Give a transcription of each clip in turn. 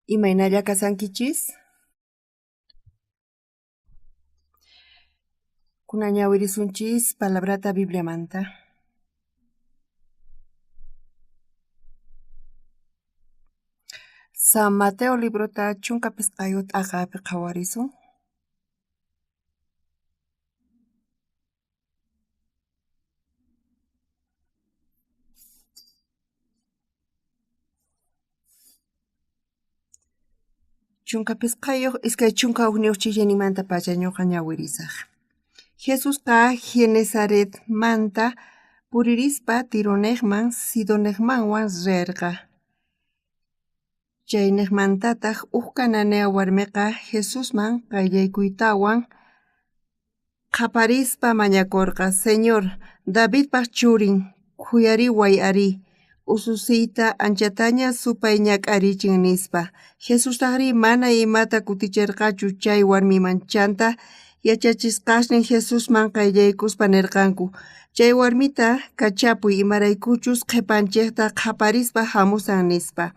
Imaynalla kasankichis? Kunan ñawirisunchis palabrata Bibliamanta. San Mateo librota 15 t'aqapi qhawarisun. 15 21 chillayninmantapacha ñuqa ñawirisaj. Jesusqa Genesaretmanta puririspa Tironejman Sidonejmanwan rerqa. Chaynejmantataj uj cananea warmeqa Jesusman qayllaykuytawan qhaparispa mañakorqa: Señor, Davidpaj churin, khuyariway ari, ususiyta anchataña supay ñak'arichin, nispa. Jesustajrí mana imata kuticherqachu chay warmiman. Chanta yachachisqasnin Jesusman qayllaykuspa nerqanku: Chay warmita kachapuy, imaraykuchus qhepanchejta qhaparispa jamusan, nispa.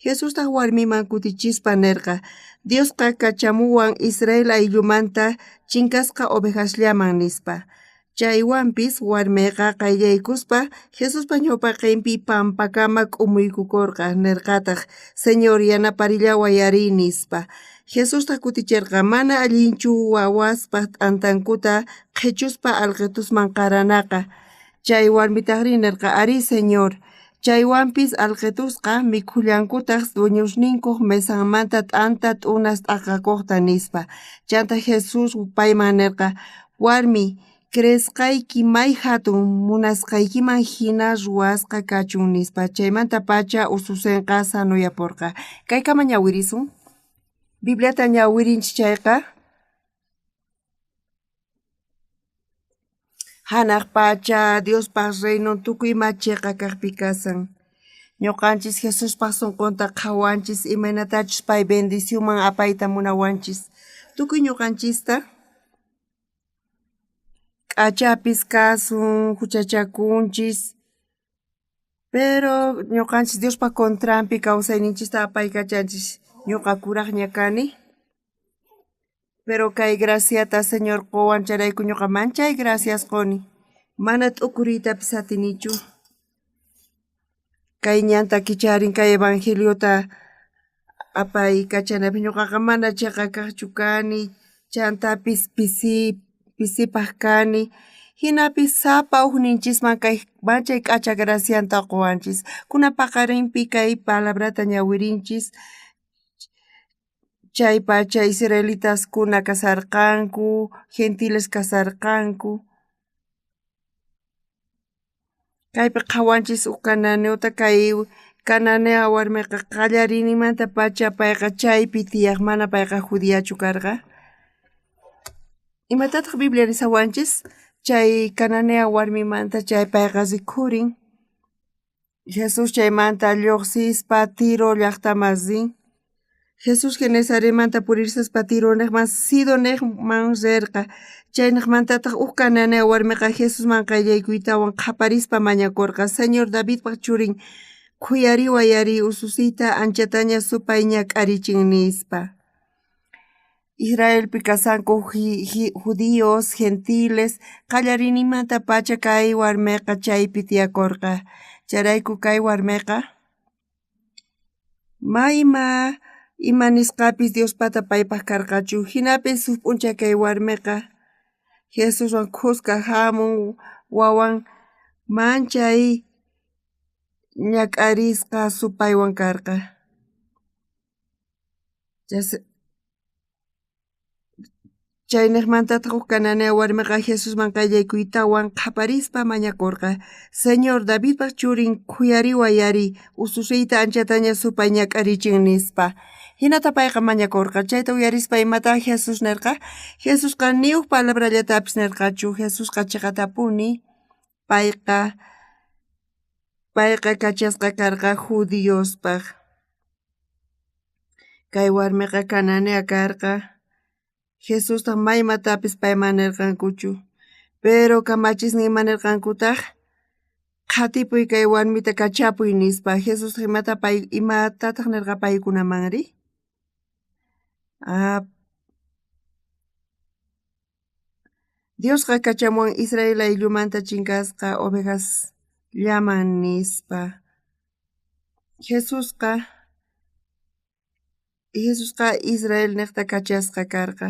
Jesustaj warmiman kutichispa nerqa: Diosqa kachamuwan Israel ayllumanta chinkasqa ovejasllaman, nispa. Chaywanpis warmeqa qayllaykuspa Jesuspa ñawpaqenpi pampakama k'umuykukorqa, nerqataj: Señor, yanaparillaway ari, nispa. Jesustaj kuticherqa: Mana allinchu wawaspa t'antankuta qhechuspa alqetusman qaranaqa. Chay warmitajrí nerqa: Arí, Señor. Chaywanpis alqetusqa mikhullankutaj dueñosninkoj mesanmanta t'anta t'unas t'aqakojta, nispa. Chanta Jesús payman nerqa: Warmi, creesqayki may jatun, munasqaykiman jina ruwasqa kachun, nispa. Chaymantapacha ususenqa sanoyaporqa. Kaykama ñawirisun. Bibliata ñawirinchis chayqa, Hanaq pacha Diospaj reinon tukuy ima cheqa kajpi kasan. Ñuqanchis Jesuspaj sunqunta qhawanchis imaynatachus pay bendicionman apayta munawanchis. Tukuy ñuqanchista k'achapis kasun, juchachakunchis, pero ñuqanchis Diospa contranpi kawsayninchista apaykachanchis. Ñuqa kurajña kani, pero kay graciata Señor qowan chayrayku ñuqa manchay gracias qoni. Mana t'ukuriytapis atinichu. Kay ñanta kicharin kay evangeliota apaykachanapaj. Ñuqaqa mana cheqa kajchu kani, chantapis pisipaj kani. Jinapis sapa ujninchisman kay manchay k'acha gracianta qowanchis. Kunan paqarinpi kay palabrata ñawirinchis. Chaypacha israelitaskuna kasarqanku, gentiles kasarqanku. Kaypi qhawanchis uj cananeota, kay cananea warmeqa qallariyninmantapacha payqa chaypi tiyaj, mana payqa judiachu karqa. Imatataj Biblia nisawanchis? Chay cananea warmimanta chay payqa rikhurin. Jesús chaymanta llojsispa Tiro llajtaman rin. Jesús Genesaremanta puririspa Tironejman Sidonejman rerqa. Chaynejmantataj uj cananea warmeqa Jesusman qayllaykuytawan qhaparispa mañakorqa: Señor, Davidpaj churin, khuyariway ari, ususiyta anchataña supay ñak'arichin, nispa. Israelpi kasanku judíos, gentiles, qallariyninmantapacha kay warmeqa chaypi tiyakorqa. Chayrayku kay warmeqa mayma ima nisqapis Diospata paypaj karqachu. Jinapis uj p'unchay kay warmeqa Jesuswan khuska jamun wawan manchay ñak'arisqa supaywan karqa. Chaynejmantataj uj cananea warmeqa Jesusman qayllaykuytawan qhaparispa mañakorqa: Señor, Davidpaj churin, khuyariway ari, ususiyta anchataña supay ñak'arichin, nispa. Jinata payqa mañakorqa. Chayta uyarispa imata Jesús nerqa? Jesusqa ni uj palabrallatapis nerqachu. Jesusqa cheqatapuni payqa kachasqa karqa judiospaj. Kay warmeqa cananea karqa. Jesustaj maymatapis payman nerqankuchu. Pero kamachisnin ima nerqankutaj? Qhatipuy kay warmita kachapuy, nispa. Jesustaj imatataj nerqa paykunamanri? Diosqa kachamuwan Israel ayllumanta chinkasqa ovejasllaman, nispa. Jesusqa Israelnejta kachasqa karqa.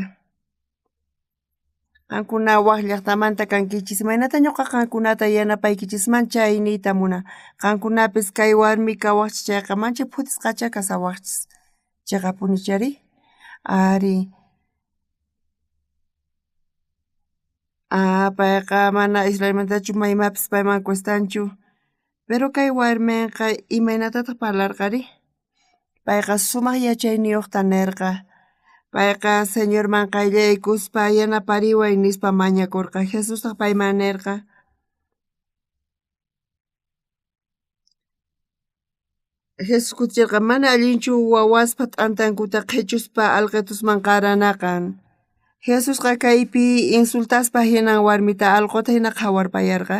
Qankuna waj llajtamanta kankichis, imaynata ñoqa qankunata yanapaykichisman chay niyta munan. Qankunapis kay warmi kawajchis chayqa manchay phutisqachá kashawajchis. Cheqapunichari? Ari. Payqa mana Israelmantachu maymapis payman cuestanchu. Pero kay warmenqa imaynatataq parlarqari? Payqa sumaq yachayniyuqta nerqa. Payqa Señorman qayllaykuspa yanapariway nispa mañakorqa. Jesustaq payman nerqa. Jesús kuticherqa, mana allinchu wawaspa t'antankuta qhechuspa alqetusman qaranaqa. Jesusqa kaypi insultaspa hinan warmita alqota hina qhawarpayarqa.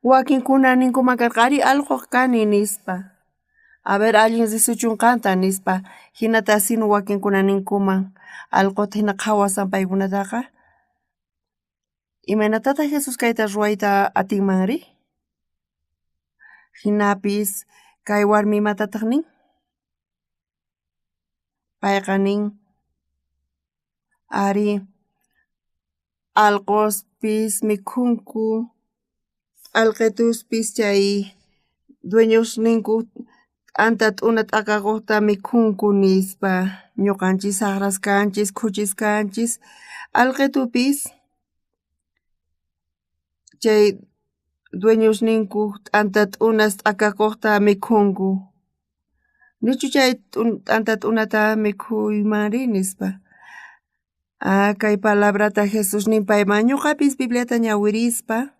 Wakinkuna ninkuman karqa, ari alqo kani nispa. A ver allin risuchun qanta nispa. Hinata sino wakinkuna ninkuman alqota hina qhawasan paykunataqa. Imaynatataq Jesús kayta ruwayta atinmanri? Jinapis kay warmi imatataq nin? Payqa nin, ari, alqospis mikhunku, alqetuspis chay dueñosninku t'anta t'una t'akakojta mikhunku nispa. Ñuqanchis saqras kanchis, khuchis kanchis, alqetupis chay dueñosninku t'anta t'unas t'akakojta mikhunku. Nichu chay t'anta t'unata mikhuymanri nispa. Kay palabrata Jesús nin payman ñuqapis Bibliata ñawirispa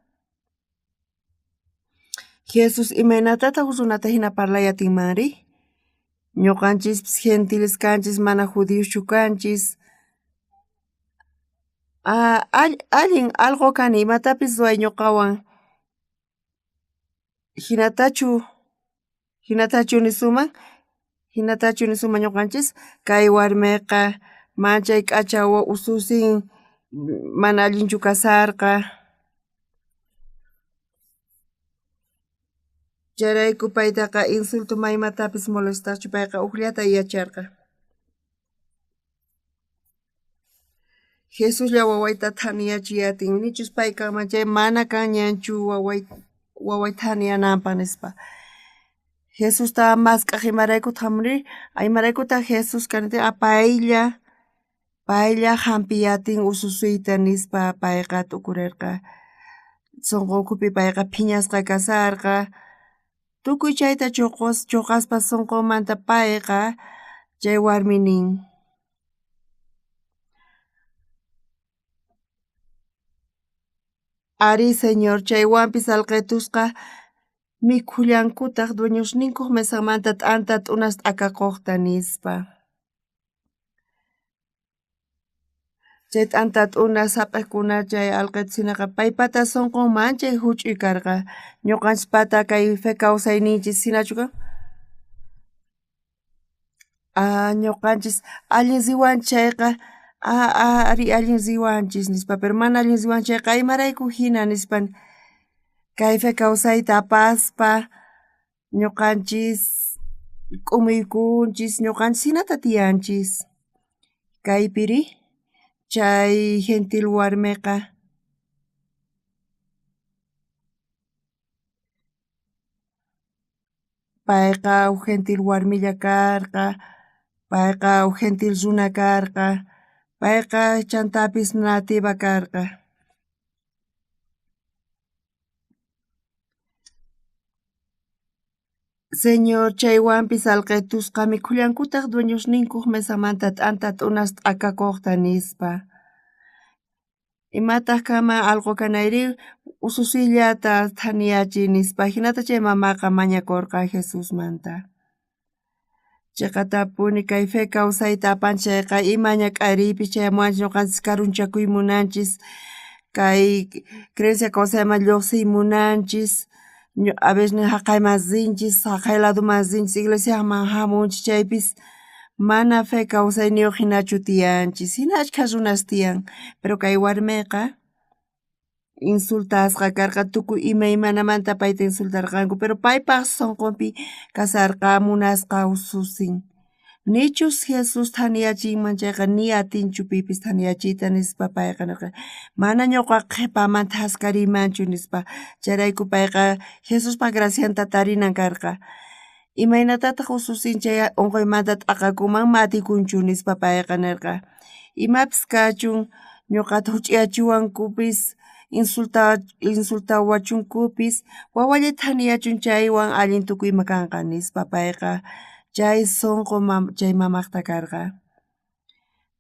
Jesús imaynatataq runata hina parlay atinmanri? Ñuqanchispis gentiles kanchis mana judioschu kanchis. Allin alqo kani imatapis ruway ñuqawan. Hinatachu nisuman? Hinatachu nisuman ñuqanchis? Kay warmiqa manchay k'acha ususin mana allinchu kasarqa. Chayrayku paytaqa insulto maymatapis molestaqchu payqa ujllata yacharqa. Jesuslla wawayta thaniyachiy atin, nichus pay kanman chay mana kanñanchu waway thaniyananpaq nispa. Jesusta mask'aj imaraykutaq jamunri? Imaraykutaq Jesús kani paylla jampiy atin ususiyta nispa payqa t'ukurerqa. Sonqo ukhupi payqa phiñasqa kasarqa. Tukuy chayta choqaspa sonqonmanta payqa chay warmi nin. Ari, Señor, chaywanpis alqetusqa mikhullankutaq dueñosninkoj mesanmanta t'anta t'unas t'akakojta nispa. Chay t'anta t'unas jap'ejkuna chay alqetus hinaqa paypata sonqon manchay juch'uy karqa. Ñuqanchispata kay fe kawsayninchis hinachu kan? Ñuqanchis allin riwanchis chayqa ari allin riwanchis nispa, pero mana allin riwanchis chayqa imarayku hina nispa kay fe kawsayta apaspa ñuqanchis k'umuykunchis, ñuqanchis hinata tiyanchis. Kaypiri chay gentil warmiqa payqa uj gentil warmilla karqa, payqa uj gentil runa karqa, payqa chantapis nativa karqa. Señor, chaywanpis alqetusqa mikhullankutaq dueñosninkoj mesamanta t'anta t'unas t'akakojta nispa. Imataq kanman alqo kanayri ususiyllata thaniyachiy nispa. Jinata chay mamaqa mañakorqa Jesusmanta. Cheqatapuni kay fe kawsayta apanchis chayqa ima ñak'ariypis chayamuwanchis ñuqanchis karunchakuy munanchis, kay creencia kawsayman lluqsiy munanchis, a veces jaqayman rinchis, jaqay ladoman rinchis, iglesiaman jamunchis chaypis Mana fe kawsayniyoj jinachu tiyanchis. Jina achkha runas tiyan, pero kay warmeqa insultasqa karqa, tukuy imaymanamanta payta insultarqanku, pero paypaj sonqonpi kasarqa munasqa ususin. Nichus Jesús thaniyachinman chayqa ni atinchu pipis thaniyachiyta nispa payqa nerqa, mana ñuqa qhepaman thaskariymanchu nispa. Chayrayku payqa Jesuspa gracianta tarinan karqa. Imaynatataj ususin chay onqoymanta t'aqakunman ma atikunchu nispa payqa nerqa. Imapis kachun ñuqata juch'iyachiwankupis insultawachunkupis wawallay thaniyachun chaywan allin tukuy ima kanqa nispa payqa chay sonqo chay mamajta karqa.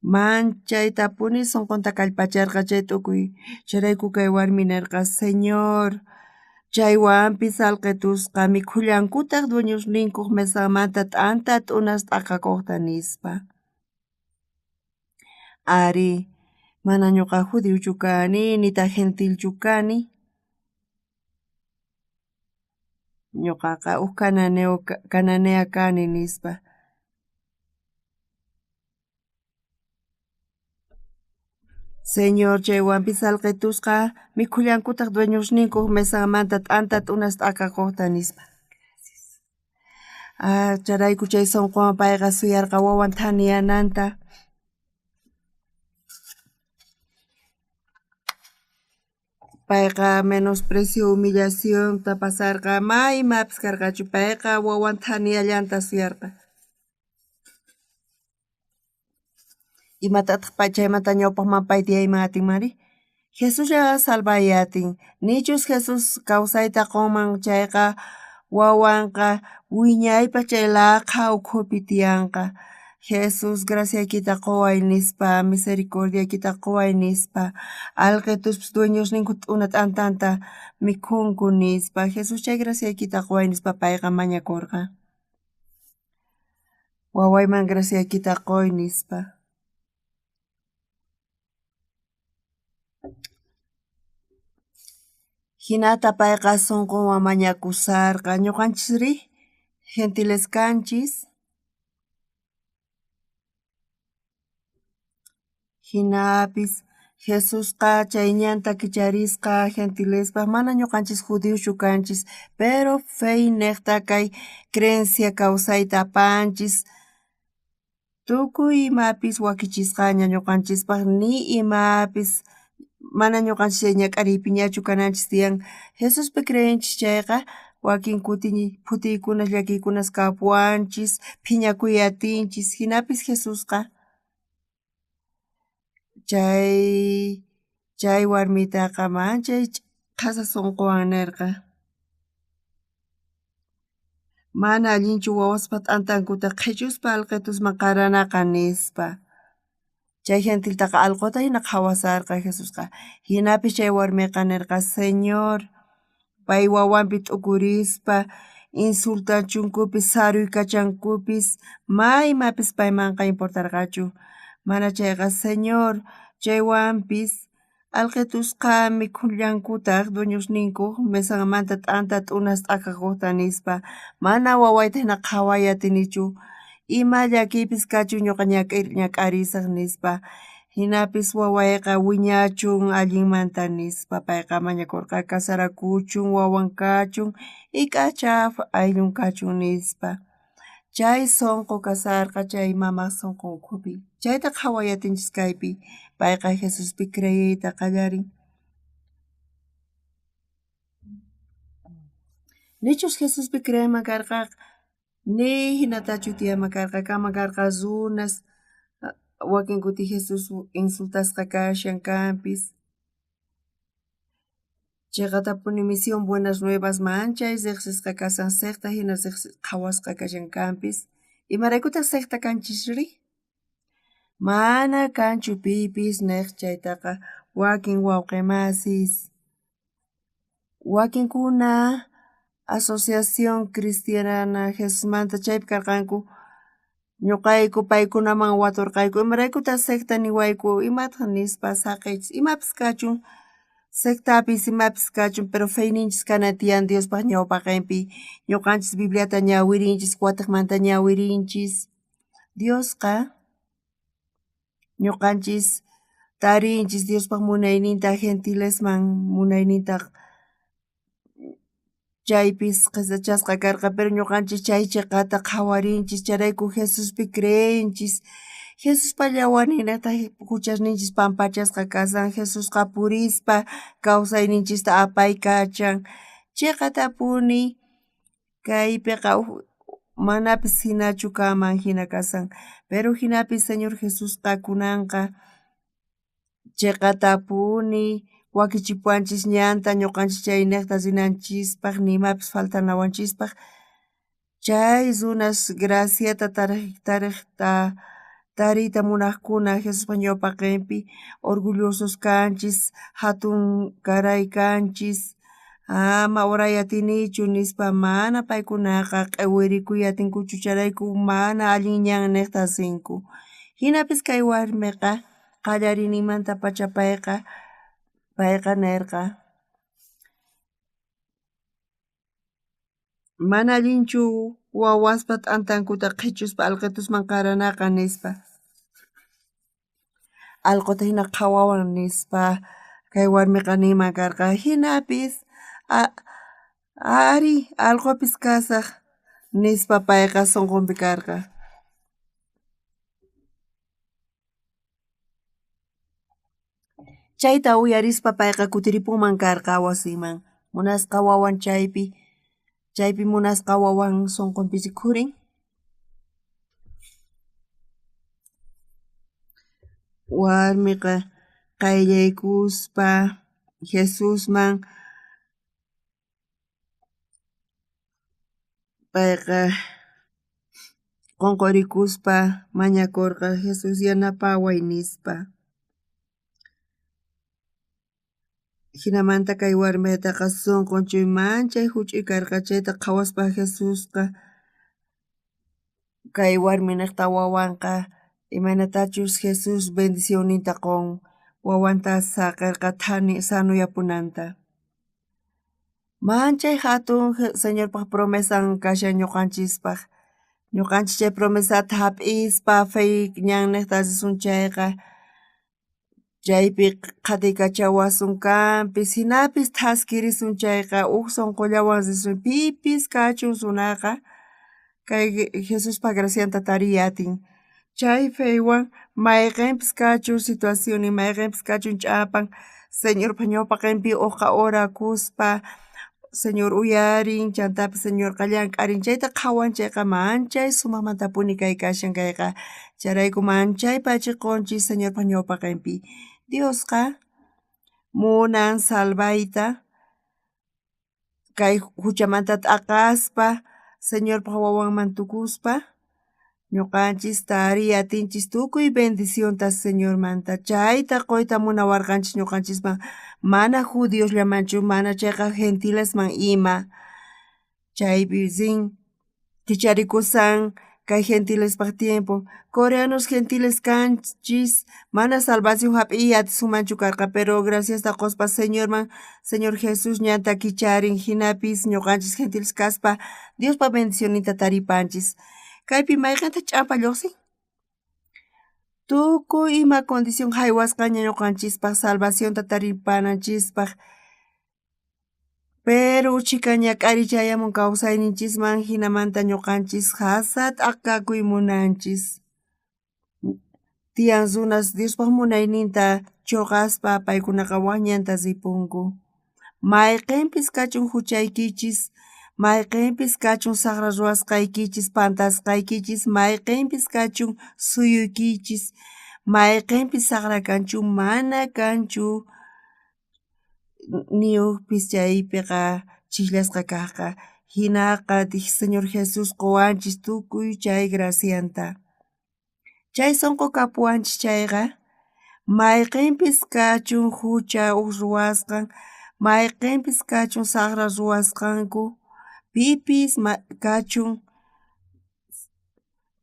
Manchaytapuni sonqonta kallpacharqa chay tukuy. Chayrayku kay warmi nerqa, Señor, chaywanpis alqetusqa mikhullankutaj dueñosninkoj mesanmanta t'anta t'unas t'aqakojta nispa. Ari, mana ñuqa judiochu kani, nitaj gentilchu kani. Ñuqaqa uj cananea kani nispa. Señor, chaywanpis alqetusqa mikhullankutaj dueñosninkoj mesanmanta t'anta t'unas t'aqakojta nispa. Chayrayku chay sonqowan payqa suyarqa wawan thaniyananta. Payqa menosprecio humillacionta pasarqa, ma imapis karqachu, payqa wawan thaniyallanta suyarqa. Imatataj chaymanta ñawpajman pay tiyayman atinmanri? Jesuslla salvay atin. Nichus Jesús kawsayta qonman chayqa wawanqa wiñaypaj chay laqha ukhupi tiyanqa. Jesús graciaykita qoway nispa, misericordiaykita qoway nispa, alqetuspis dueñosninku t'una t'antanta mikhunku nispa, Jesús chay graciaykita qoway nispa payqa mañakorqa. Wawayman graciaykita qoy nispa. Jinata payqa sonqonwan mañakusarqa. Ñuqanchisri gentiles kanchis. Jinapis Jesusqa chay ñanta kicharisqa gentilespaj, mana ñuqanchis judiochu kanchis, pero feynejta kay creencia kawsayta apanchis. Tukuy imapis wakichisqaña ñuqanchispaj, ni imapis mana ñuqanchis chay ñak'ariypiñachu kananchis tiyan. Jesuspi creenchis chayqa wakin kuti phutiykunas llakiykunas kapuwanchis, phiñakuy atinchis. Jinapis Jesusqa chay warmitaqa manchay qhasa sonqowan nerqa. Mana allinchu wawaspa t'antankuta qhechuspa alqetusman qaranaqa nispa. Chay gentiltaqa alqota jina qhawasarqa Jesusqa. Jinapis chay warmeqa nerqa, Señor, pay wawanpi t'ukurispa insultachunkupis saruykachankupis ma imapis paymanqa importarqachu. Mana chayqa, Señor, chaywanpis alqetusqa mikhullankutaj dueñosninkoj mesanmanta t'anta t'unas t'akakojta nispa. Mana wawayta jina qhaway atinichu. Ima llakiypis kachun ñuqa ñak'arisaj nispa. Jinapis wawayqa wiñachun allinmanta nispa payqa mañakorqa casarakuchun wawan kachun y k'acha ayllun kachun nispa. Chay sonqo kasarqa chay mamaj sonqon ukhupi. Chayta qhaway atinchis kaypi. Payqa Jesuspi creeyta qallarin. Nichus Jesuspi creeyman karqa ni jinatachu tiyanman karqa, kanman karqa runas wakin kuti Jesús insultasqa kashan kanpis. Cheqatapuni misión Buenas Nuevas manchay riqsisqa kashan secta jina qhawasqa kashan kanpis. Imaraykutaj secta kanchisri? Mana kanchu pipis nej chaytaqa wakin wawqi masis. Wakinkuna Asociación Cristiana Jesusmanta chaypi karqanku. Ñuqayku paykunaman waturqayku imaraykutaj secta niwayku imataj nispa saqeychis imapis kachun sectapis imapis kachun pero feyninchis kana tiyan Diospaj ñawpaqenpi ñuqanchis Bibliata ñawirinchis watejmanta ñawirinchis. Diosqa ñuqanchis tarinchis Diospaj munayninta gentilesman munayninta chaypis qhisachasqa karqa, pero ñuqanchis chay chiqata qhawarinchis, chayrayku Jesuspi creenchis. Jesuspa yawarninnejta juchasninchis pampachasqa kashan. Jesusqa purispa kawsayninchista apaykachan. Chiqatapuni kaypiqa manapis jinachu kanman jina kashan, pero jinapis Señor Jesusqa kunanqa chiqatapuni wakichipuwanchis ñanta ñuqanchis chaynejta rinanchispaj, nimapis faltanawanchispaj. Chay runas graciata tarejta tariyta munajkuna Jesuspa ñawpaqenpi orgullosos kanchis, jatun karay kanchis, ama oray atinichu nispa mana paykunaqa q'ewirikuy atinkuchu, chayrayku mana allin ñannejta rinku. Jinapis kay warmeqa qallariyninmantapacha payqa nerqa mana allinchu wawaspa t'antankuta qhechuspa alqetusman qaranaqa nispa. Alqota jina qhawawan nispa kay warmeqa ninman karqa. Jinapis ari alqopis kasaj nispa payqa sonqonpi karqa. Chayta uyarispa payqa kutiripunman karqa wasinman. Munasqa wawan chaypi munasqa wawan sonqonpi rikhurin. Warmiqa qayllaykuspa Jesusman payqa qonqorikuspa mañakorqa, Jesús yanapaway nispa. Jinamanta kay warmitaqa sonqon chay manchay juch'uy karqa, chayta qhawaspa Jesusqa kay warminejta wawanqa imaynatachus Jesús bendicionninta qon, wawanta saqerqa thani sanoyapunanta. Manchay jatun Señorpaj promesan kashan ñuqanchispaj. Ñuqanchis chay promesata jap'ispa fe ñannejta risun chayqa chaypi qhatiykachawasun kanpis, jinapis thaskirisun chayqa uj sonqollawan risun, pipis kachun runaqa kay Jesuspa gracianta tariy atin. Chay fewan mayqenpis kachun situacionnin, mayqenpis kachun ch'apan, Señorpa ñawpaqenpi uqa orakuspa Señor uyarin, chantapis Señorqa llank'arin, chayta qhawan chayqa manchay sumajmantapuni kay kashan kayqa. Chayrayku manchay pachiqonchis Señorpa ñawpaqenpi. Diosqa munan salvayta kay juchamanta t'aqaspa Señorpa wawanman tukuspa ñuqanchis tariy atinchis tukuy bendicionta Señormanta. Chayta qoyta munawarqanchis ñuqanchisman, mana judiosllamanchu, mana chayqa gentilesman ima. Chaypi rin kicharikushan kay gentilespaj tiempo. Coreanos gentiles kanchis, mana salvación jap'iy atisunmanchu karqa, pero graciasta qospa Señorman, Señor Jesús ñanta kicharin, jinapis ñuqanchis gentiles kaspa Diospa bendicionninta taripanchis. Kaypi mayqenta ch'ampa lluqsin? Tukuy ima condición jaywasqaña ñuqanchispaj salvacionta taripananchispaj. Pero chhika ñak'ariy chayamun kawsayninchisman, jinamanta ñuqanchis jasa t'aqakuy munanchis. Tiyan runas Diospaj munayninta choqaspa paykunaqa waj ñanta ripunku. Mayqenpis kachun juchaykichis, mayqenpis kachun sajra ruwasqaykichis, pantasqaykichis, mayqenpis kachun suyuykichis, mayqenpis sajra kanchu, mana kanchu niyujpis chaypiqa chijllasqa kajqa. Jinaqa Señor Jesús qowanchis tukuy chay gracianta. Chay sonqo kapuwanchis chayqa, mayqenpis kachun jucha uj ruwasqan, mayqenpis kachun sajra ruwasqanku, pipis kachun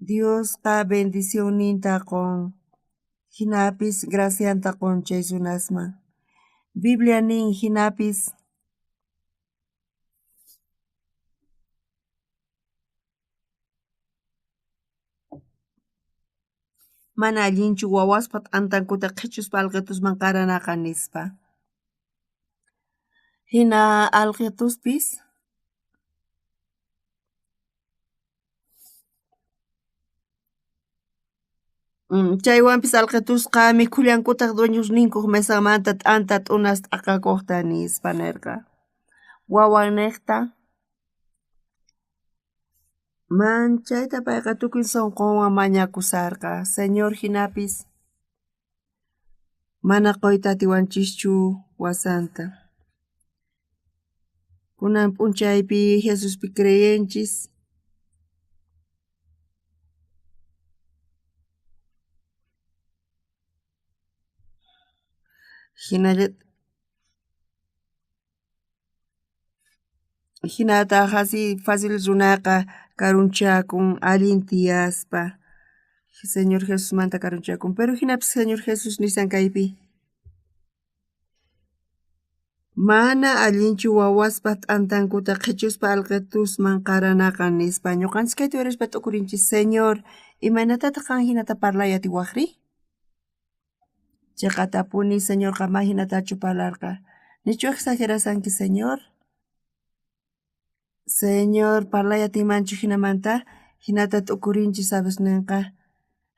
Diosqa bendicionninta qon, jinapis gracianta qon chay runasman. Biblia nin jinapis Mana allinchu wawaspa t'antankuta qhechuspa alqetusman qaranaqa, nispa. Jina alqetuspis chaywanpis alqetusqa mikhullankutaj dueñosninkoj mesanmanta t'anta t'unas t'aqakojta, nispa nerqa. Wawannejta manchayta payqa tukuy sonqonwan mañakusharqa, Señor jinapis mana qoyta atiwanchischu wasanta. Kunan p'unchaypi Jesuspi creyenchis. Jinataj asi fácil runaqa karunchakun allin tiyaspa Señor Jesusmanta karunchakun. Pero jinapis Señor Jesús nisan kaypi mana allinchu wawaspa t'antankuta qhechuspa alqetusman qaranaqa, nispa. Ñuqanchis kayta uyarispa t'ukurinchis, Señor, imaynatataq qan jinata parlay atiwajri? Cheqatapuni Señorqa ma jinatachu parlarqa. Nichu exagerasanki, Señor? Señor parlay atinmanchu jinamanta? Jinata t'ukurinchis sabes nenqa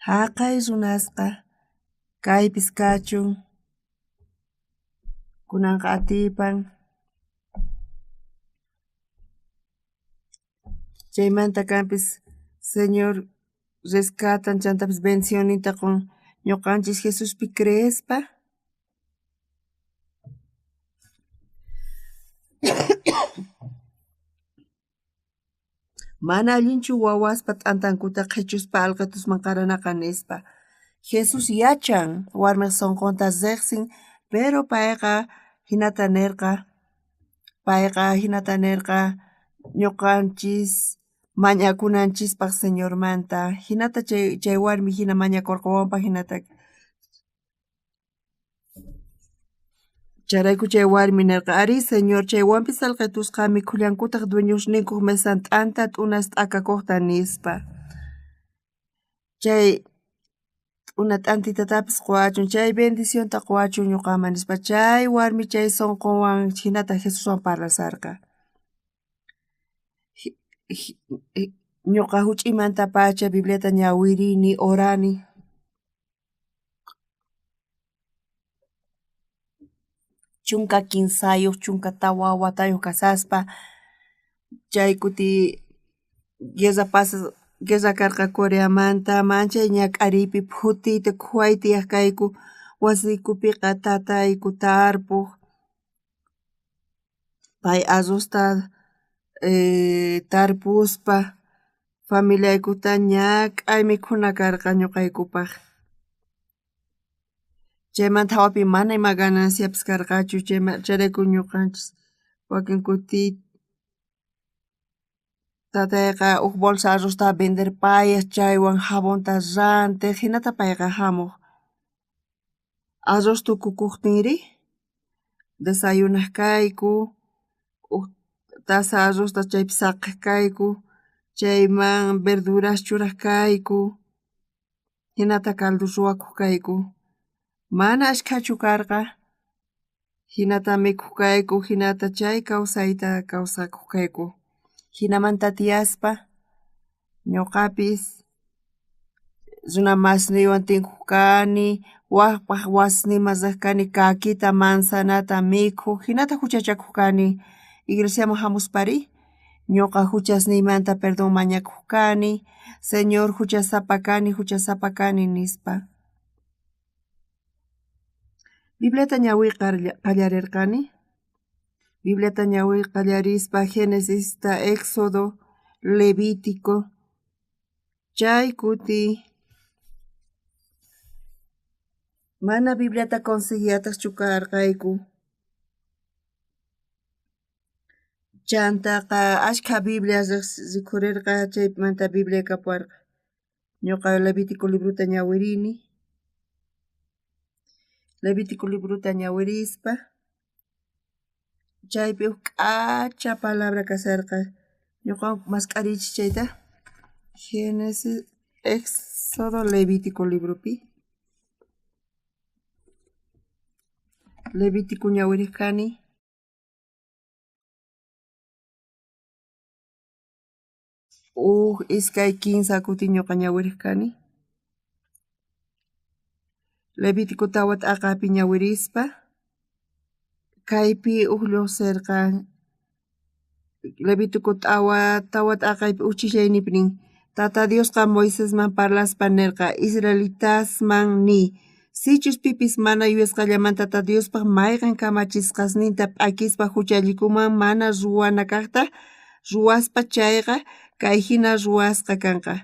jaqay runasqa kaypis kachun kunanqa atipan. Chaymanta kanpis Señor rescatan chantapis bendicionninta qon ñuqanchis Jesuspi creespa. Mana allinchu wawaspa t'antankuta qhechuspa alqetusman qaranaqa, nispa. Jesús yachan warmej sonqonta rejsin, pero payqa jinata nerqa, payqa jinata nerqa ñuqanchis mañakunanchispaj Señormanta. Jinata chay warmi jina mañakorqa wawanpaj jinata. Chayrayku chay warmi nerqa, arí Señor, chaywanpis alqetusqa mikhullankutaj dueñosninkoj mesan t'anta t'unas t'akakojta, nispa. Chay t'una t'antitatapis qowachun, chay bendicionta qowachun ñuqaman, nispa. Chay warmi chay sonqonwan jinata Jesuswan parlasharqa. Ñuqa juch'uymantapacha Bibliata ñawirini, orani. 13, 14 watayoj kashaspa, chay kuti guerra pasa guerra karqa Coreamanta, manchay ñak'ariypi phutiyta khuway tiyaj kayku, wasiykupiqa tatayku tarpoj, pay arrozta tarpuspa familiaykuta ñak'ay mikhuna karqa ñuqaykupaj. Chaymanta jawapi mana ima gananciapis karqachu, chayrayku ñuqanchis wakin kuti tatayqa uj bolsa arrozta venderpayaj chaywan jabonta rantej, jinata payqa jamoj. Arroz tukukojtinri desayunaj kayku, uj taza arrozta chaypi saqej kayku, chayman verduras churaj kayku, jinata caldo ruwakoj kayku. Mana ashkhachu karqa, jinata mikhuj kayku, jinata chay kawsayta kawsakoj kayku. Jinamanta tiyaspa ñuqapis runa masniywan tinkuj kani, wajpaj wasisninman rej kani kakita manzanata mikhuj, jinata juchachakoj kani. Iglesiaman jamuspari ñuqa juchasniymanta perdón mañakoj kani, Señor juchasapa kani, juchasapa kani, nispa. Bibliata ñawiy qallarerqani. Bibliata ñawiy qallarispa Génesista, Éxodo, Levítico, chay kuti mana Bibliata conseguiyatajchu karqayku. Chantaqa ashkha Biblia rikhurerqa, chaymanta Biblia kapuwarqa. Ñuqa Levítico librota ñawirini. Levítico librota ñawirispa chaypi uj k'acha palabra kasharqa. Ñuqa mask'arichis chayta. Génesis, Éxodo, Levítico libropi. Levítico ñawirej kani. Uj iskay kinsa kuti ñuqa ñawirej kani. Levítico tawa t'aqapi ñawirispa kaypi uj lluqsirqa Levítico tawa t'aqaypi uj ch'illayninpi nin: Tata Diosqa Moisesman parlaspa nerqa: Israelitasman niy, sichus pipis mana yuyasqallamanta Tata Diospaj mayqen kamachisqasninta p'akispa juchallikunman mana ruwana kajta ruwaspa chayqa, kay jina ruwasqa kanqa: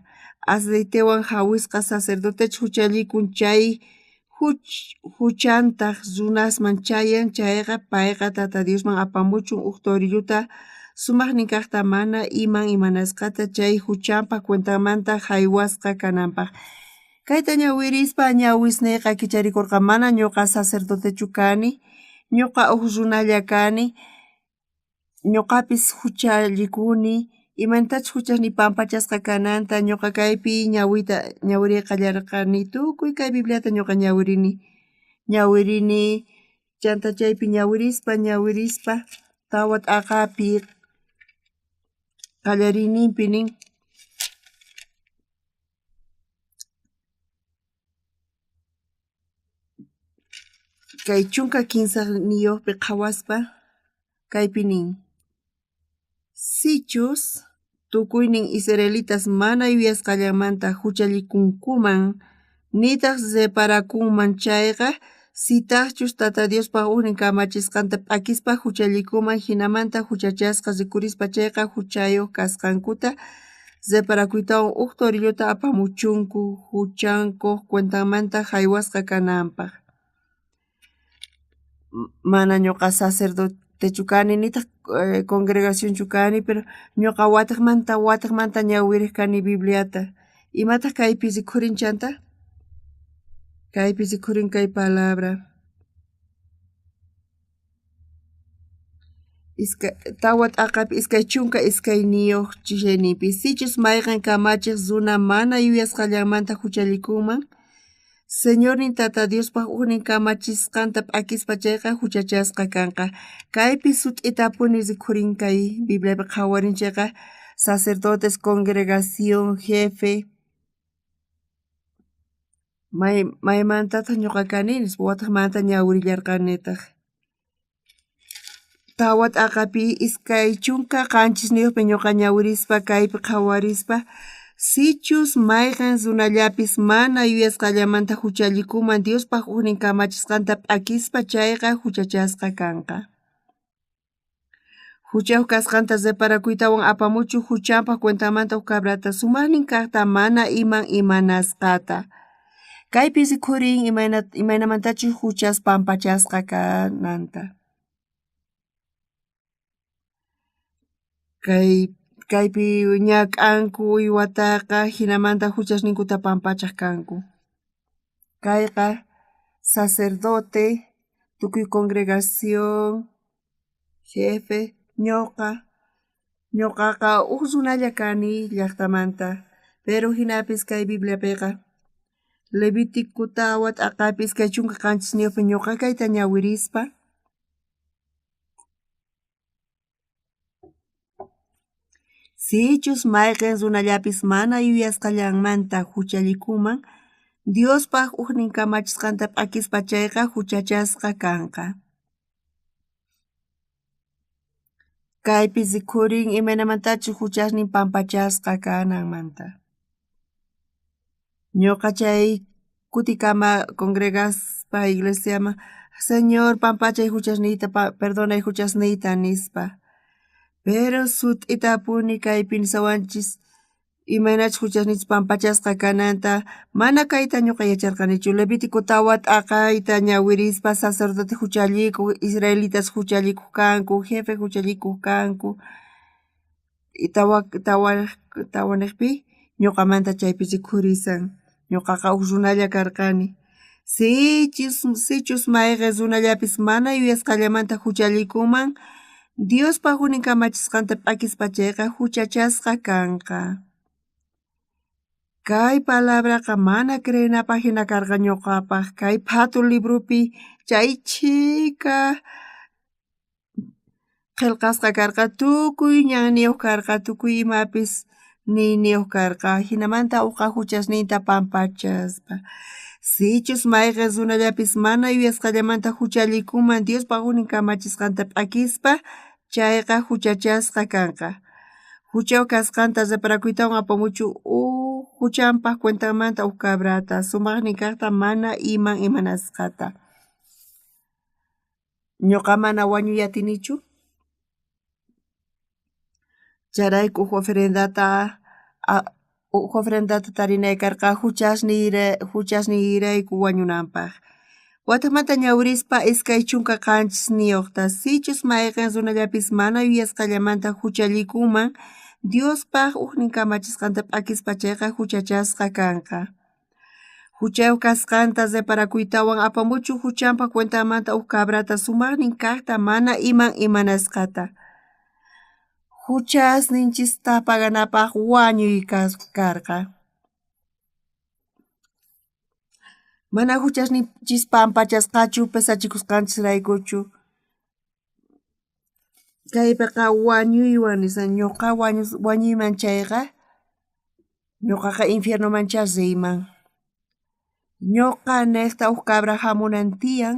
Aceitewan jawisqa sacerdotechus juchallikun chay juchantaj runasman chayan chayqa, payqa Tata Diosman apamuchun uj torillota sumajnin kajta mana iman imanasqata chay juchanpaj cuentanmanta jaywasqa kananpaj. Kayta ñawirispa ñawisneyqa kicharikorqa, mana ñuqa sacerdotechu kani, ñuqa uj runalla kani, ñuqapis juchallikuni, imaynatachus juchasniy pampachasqa kananta ñuqa kaypi ñawiyta ñawiriy qallarqani, tukuy kay Bibliata ñuqa ñawirini, ñawirini, chanta chaypi ñawirispa ñawirispa tawa t'aqapi qallariyninpi nin: Kay chunka kinsayuqpi qhawaspa kaypi nin: Sichus tukuynin israelitas mana yuyasqallanmanta juchallikunkuman, nitaj reparakunman chayqa, sitajchus Tata Diospaj ujnin kamachisqanta p'akispa juchallikunman, jinamanta juchachasqa rikhurispa chayqa, juchayoj kasqankuta reparakuytawan uj torillota apamuchunku juchankoj cuentanmanta jaywasqa kananpaj. Mana ñuqa sacerdotechu kani, nitaj congregacionchu kani, pero ñuqa watejmanta watejmanta ñawirej kani Bibliata. Imataj kaypi rikhurin chanta? Kaypi rikhurin kay palabra. Tawa t'aqapi 22 ch'illayninpi sichus mayqen kamachej runa mana yuyasqallanmanta juchallikunman, Señornin Tata Diospaj ujnin kamachisqanta p'akispa chayqa juchachasqa kanqa. Kaypi sut'itapuni rikhurin kay Bibliapi qhawarin chayqa sacerdotes, congregación, jefe, maymantataj ñuqa kani nispa watejmanta ñawirillarqanitaj. Tawa t'aqapi 27 ñuqa ñawirispa kaypi qhawarispa sichus mayqen runallapis mana yuyasqallamanta juchallikunman Diospaj ujnin kamachisqanta p'akispa chayqa juchachasqa kanqa. Juchayoj kasqanta reparakuytawan apamuchun juchanpaj cuentanmanta uj cabrata sumajnin kajta mana iman imanasqata. Kaypi rikhurin imaynamantachus juchas pampachasqa kananta. Kaypi ñak'anku uywataqa jinamanta juchasninkuta pampachaj kanku. Kayqa sacerdote, tukuy congregación, jefe, ñuqaqa uj runalla kani llajtamanta, pero jinapis kay Bibliapiqa Levítico tawa t'aqapi 27 ñuqa kayta ñawirispa sichus mayqen runallapis mana yuyasqallanmanta juchallikunman, Diospaj ujnin kamachisqanta p'akispa chayqa juchachasqa kanqa. Kaypi rikhurin imaynamantachus juchasnin pampachasqa kananmanta. Ñuqa chay kutikama congregaspa iglesiaman, Señor pampachay juchasniyta, perdonay juchasniyta nispa. Pero sut'itapuni kaypi nisawanchis imaynachus juchasninchis pampachasqa kananta, mana kayta ñuqa yacharqanichu. Levítico tawa t'aqayta ñawirispa sacerdote juchallikuq, israelitas juchallikuq kanku, jefe juchallikuq kanku. Tawanejpi ñuqamanta chaypi rikhurisan. Ñuqaqa uj runalla karqani. Sichus mayqen runallapis mana yuyasqallamanta juchallikunman, Diospaj ujnin kamachisqanta p'akispa chayqa juchachasqa kanqa. Kay palabraqa mana creenapaj jina karqa ñoqapaj. Kay phatu libropi chay chhika qhelqasqa karqa, tukuy ñanniyoj karqa, tukuy imapis niyniyoj karqa. Jinamanta ujqa juchasninta pampachaspa. Sichus mayqen runallapis mana yuyasqallamanta juchallikunman Diospa ujnin kamachisqanta p'akispa, chayqa juchachasqa kanqa. Juchayoj kasqanta reparakuytawan apamuchun uj juchanpaj cuentanmanta uj cabrata, sumajnin kajta mana iman imanasqata. Ñoqa mana wañuy atinichu. Chayrayku uj ofrendata tarinay karqa juchasniyrayku wañunanpaj. Watejmanta ñawirispa 27niyojta, sichus mayqen runallapis mana yuyasqallamanta juchallikunman Diospaj ujnin kamachisqanta p'akispa chayqa juchachasqa kanqa. Juchayoj kasqanta reparakuytawan apamuchun juchanpaj cuentanmanta uj cabrata sumajnin kajta mana iman imanasqata. Juchasninchista paganapaj wañuy karqa. Mana juchasninchis pampachasqachu pesachikusqanchisraykuchu. Kaypeqa wañuywan nisan ñoqa wañuyman chayqa ñoqaqa infiernomanchá riyman. Ñoqa nejta uj cabra jamunan tiyan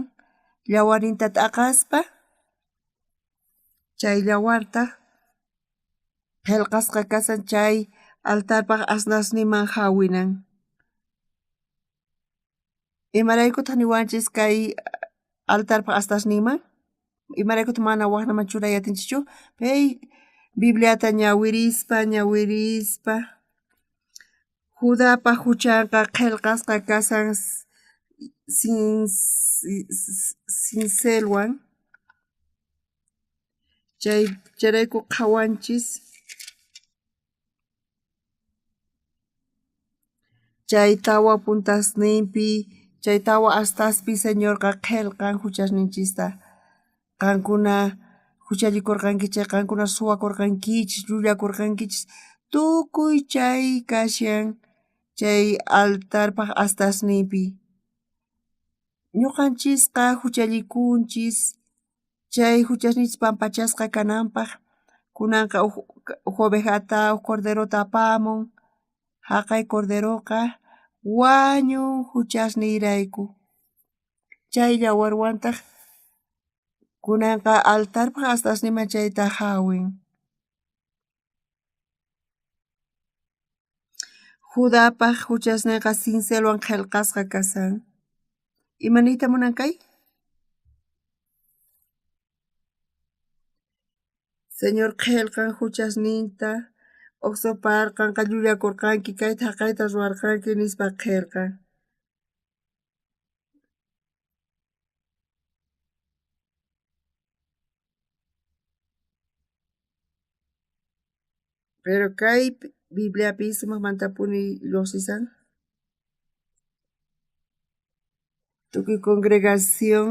llawarinta t'aqaspa chay llawartaj qhelqasqa kashan chay altarpaj asnasninman jawinan. Imaraykutaj niwanchis kay altarpaj asnasninman? Imaraykutaj mana wajnaman churay atinchischu? Pay Bibliata ñawirispa ñawirispa Judapaj juchanqa qhelqasqa kashan cincelwan chayrayku qhawanchis chay tawa puntasninpi chay tawa astaspi Señorqa qhelqan juchasninchista. Qankuna juchallikorqankichej, qankuna suwakorqankichis, llullakorqankichis, tukuy chay kashan chay altarpaj astasninpi. Ñoqanchisqa juchallikunchis chay juchasninchis pampachasqa kananpaj kunanqa uj ovejata uj corderota apamun, jaqay corderoqa wañun juchasniyrayku. Chay llawarwantaj kunanqa altarpaj astasninman chayta jawin. Judapaj juchasnenqa cincelwan qhelqasqa kashan. Ima niyta munan kay? Señor qhelqan juchasninta ojsopar qanqa llullakorqanki kayta jaqayta ruwarqanki nispa qhelqan. Pero kay Bibliapi sumajmantapuni llojsisan. Tukuy congregación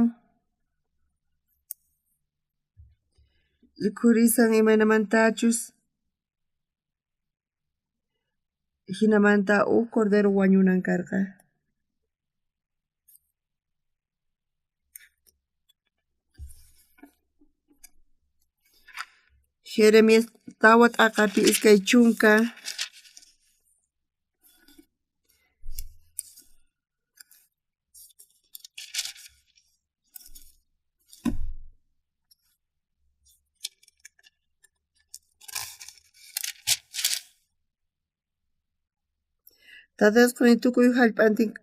rikhurisan imaynamantachus jinamanta uj cordero wañunan karqa. Jeremías tawa t'aqapi 20. Tata Diosqa tukuy jallp'antin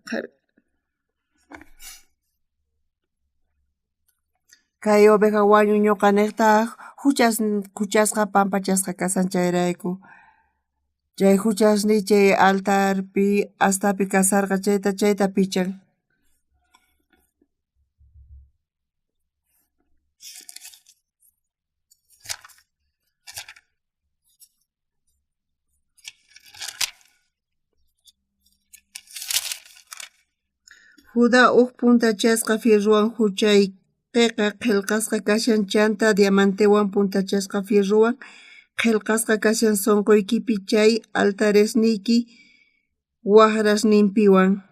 kay oveja wañun ñoqa nejta juchasqa pampachasqa kashan chayrayku. Chay juchasniy chay altarpi astapi kasharqa chayta pichan. Judá uj puntachasqa fierrowan juchaykeqa qhelqasqa kashan chanta diamantewan puntachasqa fierrowan qhelqasqa kashan sonqoykipi chay altaresniyki wajrasninpiwan.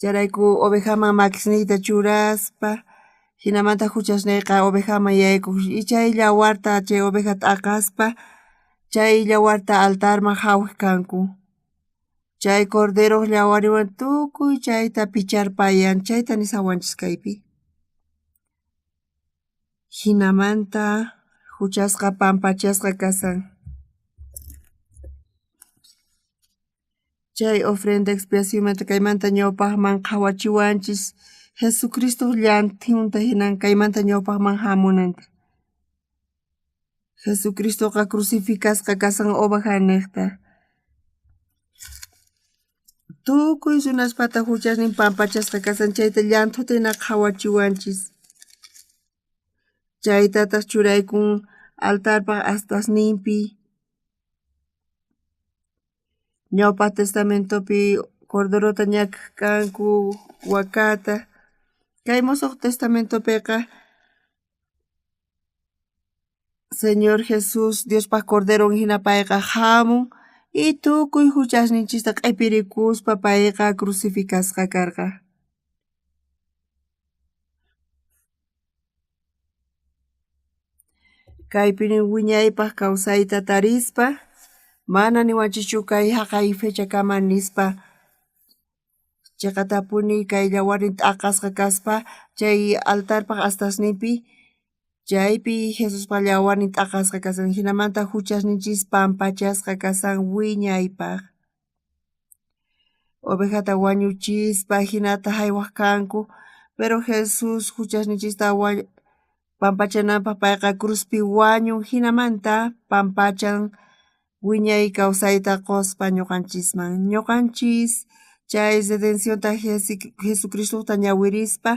Chayrayku ovejaman makisniyta churaspa, jinamanta juchasneyqa ovejaman yaykoj, y chay yawarta chay oveja t'aqaspa, chay yawarta altarman jawej kanku. Chay corderoj yawarninwan tukuy chayta picharpayan, chayta nishawanchis kaypi. Jinamanta juchasqa pampachasqa kasan. Chay ofrenda expiacionmanta kaymanta ñawpajman qhawachiwanchis Jesucristoj llanthunta jinan kaymanta ñawpajman jamunanta. Jesucristoqa crucificasqa kasan ovejanejta. Tukuy runaspata juchasnin pampachasqa kasan chayta llanthuta hina qhawachiwanchis. Chaytataj churaykun altarpaj astasninpi. Ñawpaj testamentopi corderota ñakaj kanku, wakata. Kay mosoj testamentopeqa Señor Jesús Diospaj corderon hina payqa jamun y tukuy juchasninchista q'ipirikuspa payqa crucificasqa karqa. Kaypi wiñaypaj kawsayta tarispa, mana niwanchischu kay jaqay fechakama nispa, cheqatapuni kay yawarnin t'aqasqa kaspa chay altarpaj astasninpi chaypi Jesuspa yawarnin t'aqasqa kasan, jinamanta juchasninchis pampachasqa kasan wiñaypaj. Ovejata wañuchispa jinata jaywaj kanku, pero Jesús juchasninchista pampachananpaj payqa cruzpi wañun, jinamanta pampachan wiñay kawsayta qospa ñuqanchisman. Ñuqanchis chay redencionta Jesucristota ñawirispa,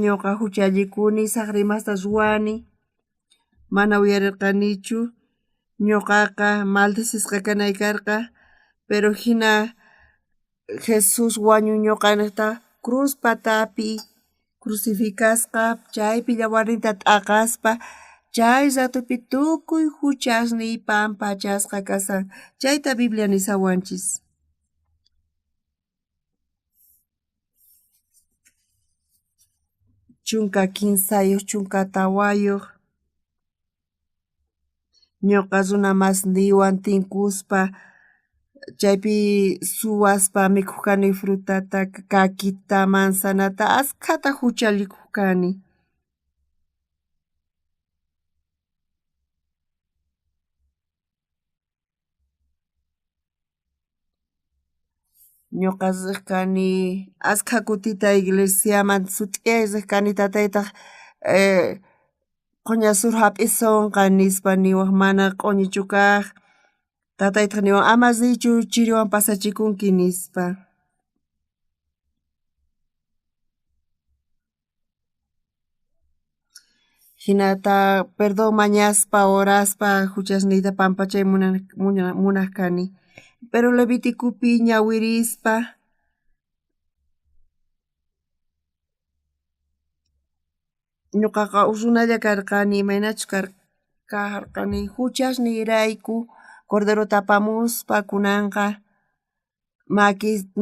ñuqa juchallikuni, sajra imasta ruwani, mana uyarirqanichu, ñuqaqa maldecisqa kanay karqa, pero jina Jesús wañun ñuqanejta cruz patapi crucificasqa, chaypi yawarninta t'aqaspa, chay ratopi tukuy juchasniy pampachasqa kasan. Chayta Biblia nishawanchis. 13, 14. Ñuqa runa masniywan tinkuspa chaypi suwaspa mikhuj kani frutata, kakita, manzanata, askhata juchallikuj kani. Ñuqa riq kani askha kutita iglesiaman sut'iyay riq kani, tataytaj q'uña sur jap'isonqa nispa niwaj, mana q'uñichu kaj. Tataytaj niwan ama riychu chiriwan pasachikunki nispa. Jinata perdón mañaspa, oraspa juchasniyta pampachay munaj kani. Pero Leviticopi ñawirispa ñuqaqa uj runalla karqani, imaynachus karqani juchasniyrayku corderota apamuspa kunanqa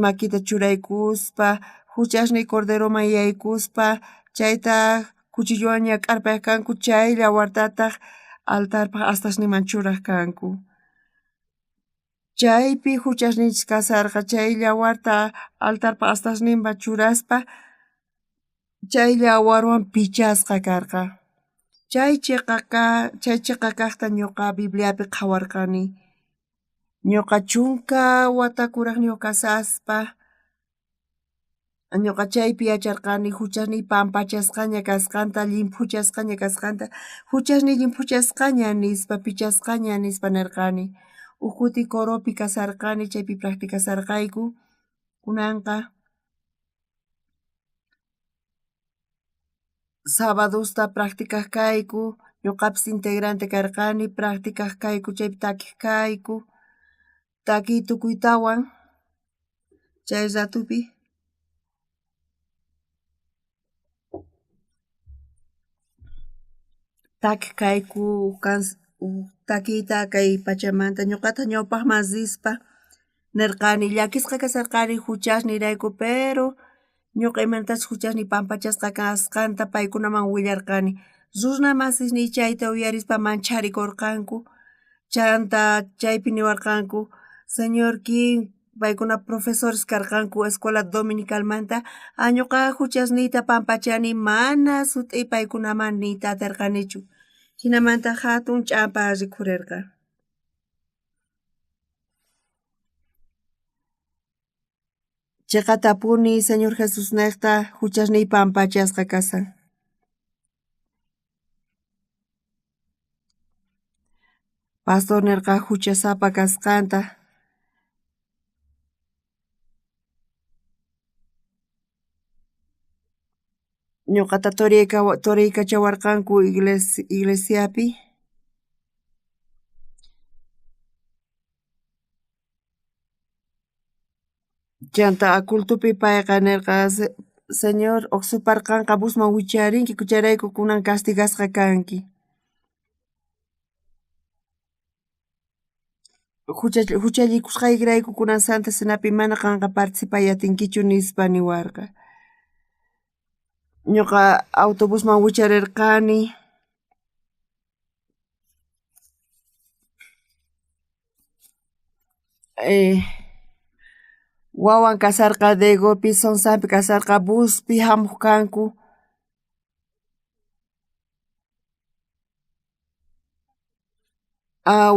makita churaykuspa juchasniy corderoman yaykuspa chayta cuchillowan ñak'arpayaj kanku, chay yawartataj altarpaj astasninman churaj kanku. Chaypi juchasninchis kasarqa, chay yawarta altarpaj astasninman churaspa chay yawarwan pichasqa karqa. Chay cheqa kajta ñuqa Bibliapi qhawarqani. Ñuqa 10 wata kurajniyuq kasaspa ñuqa chaypi yacharqani juchasniy pampachasqaña kasqanta, llimphuchasqaña kasqanta, juchasniy llimphuchasqaña nispa, pichasqaña nispa nerqani. Uj kuti coropi kasarqani, chaypi practicasarqayku. Kunanqa sabadosta practicaj kayku, ñuqapis integrante karqani, practicaj kayku, chaypi takej kayku, takiy tukuytawan chay ratopi takej kayku takiyta kay pachamanta, ñuqataj ñawpajman rispa Nerqani, llakisqa kasharqani juchasniyrayku, pero ñuqa imaynatachus juchasniy pampachasqa kasqanta paykunaman willarqani. Runa masisniy chayta uyarispa mancharikorqanku. Chanta chaypi niwarqanku, Señor King, paykuna profesores karqanku escuela dominicalmanta, ñuqa juchasniyta pampachani mana sut'i paykunaman niyta aterqanichu. Jinamanta jatun ch'ampa rikhurerqa. Cheqatapuni Señor Jesusnejta juchasniy pampachasqa kashan. Pastor nerqa juchasapa kasqanta. Ñuqata toriykachawarqanku iglesiapi. Chanta cultopi payqa nerqa, Señor uj busman wicharinki, chayrayku kunan castigasqa kanki. Juchallikusqaykirayku kunan Santa Cenapi mana qanqa participay atinkichu nispa niwarqa. Ñuqa autobusman wicharerqani. Wawan kasarqa Daegupi, Sonsampi kasarqa, buspi jamoj kanku.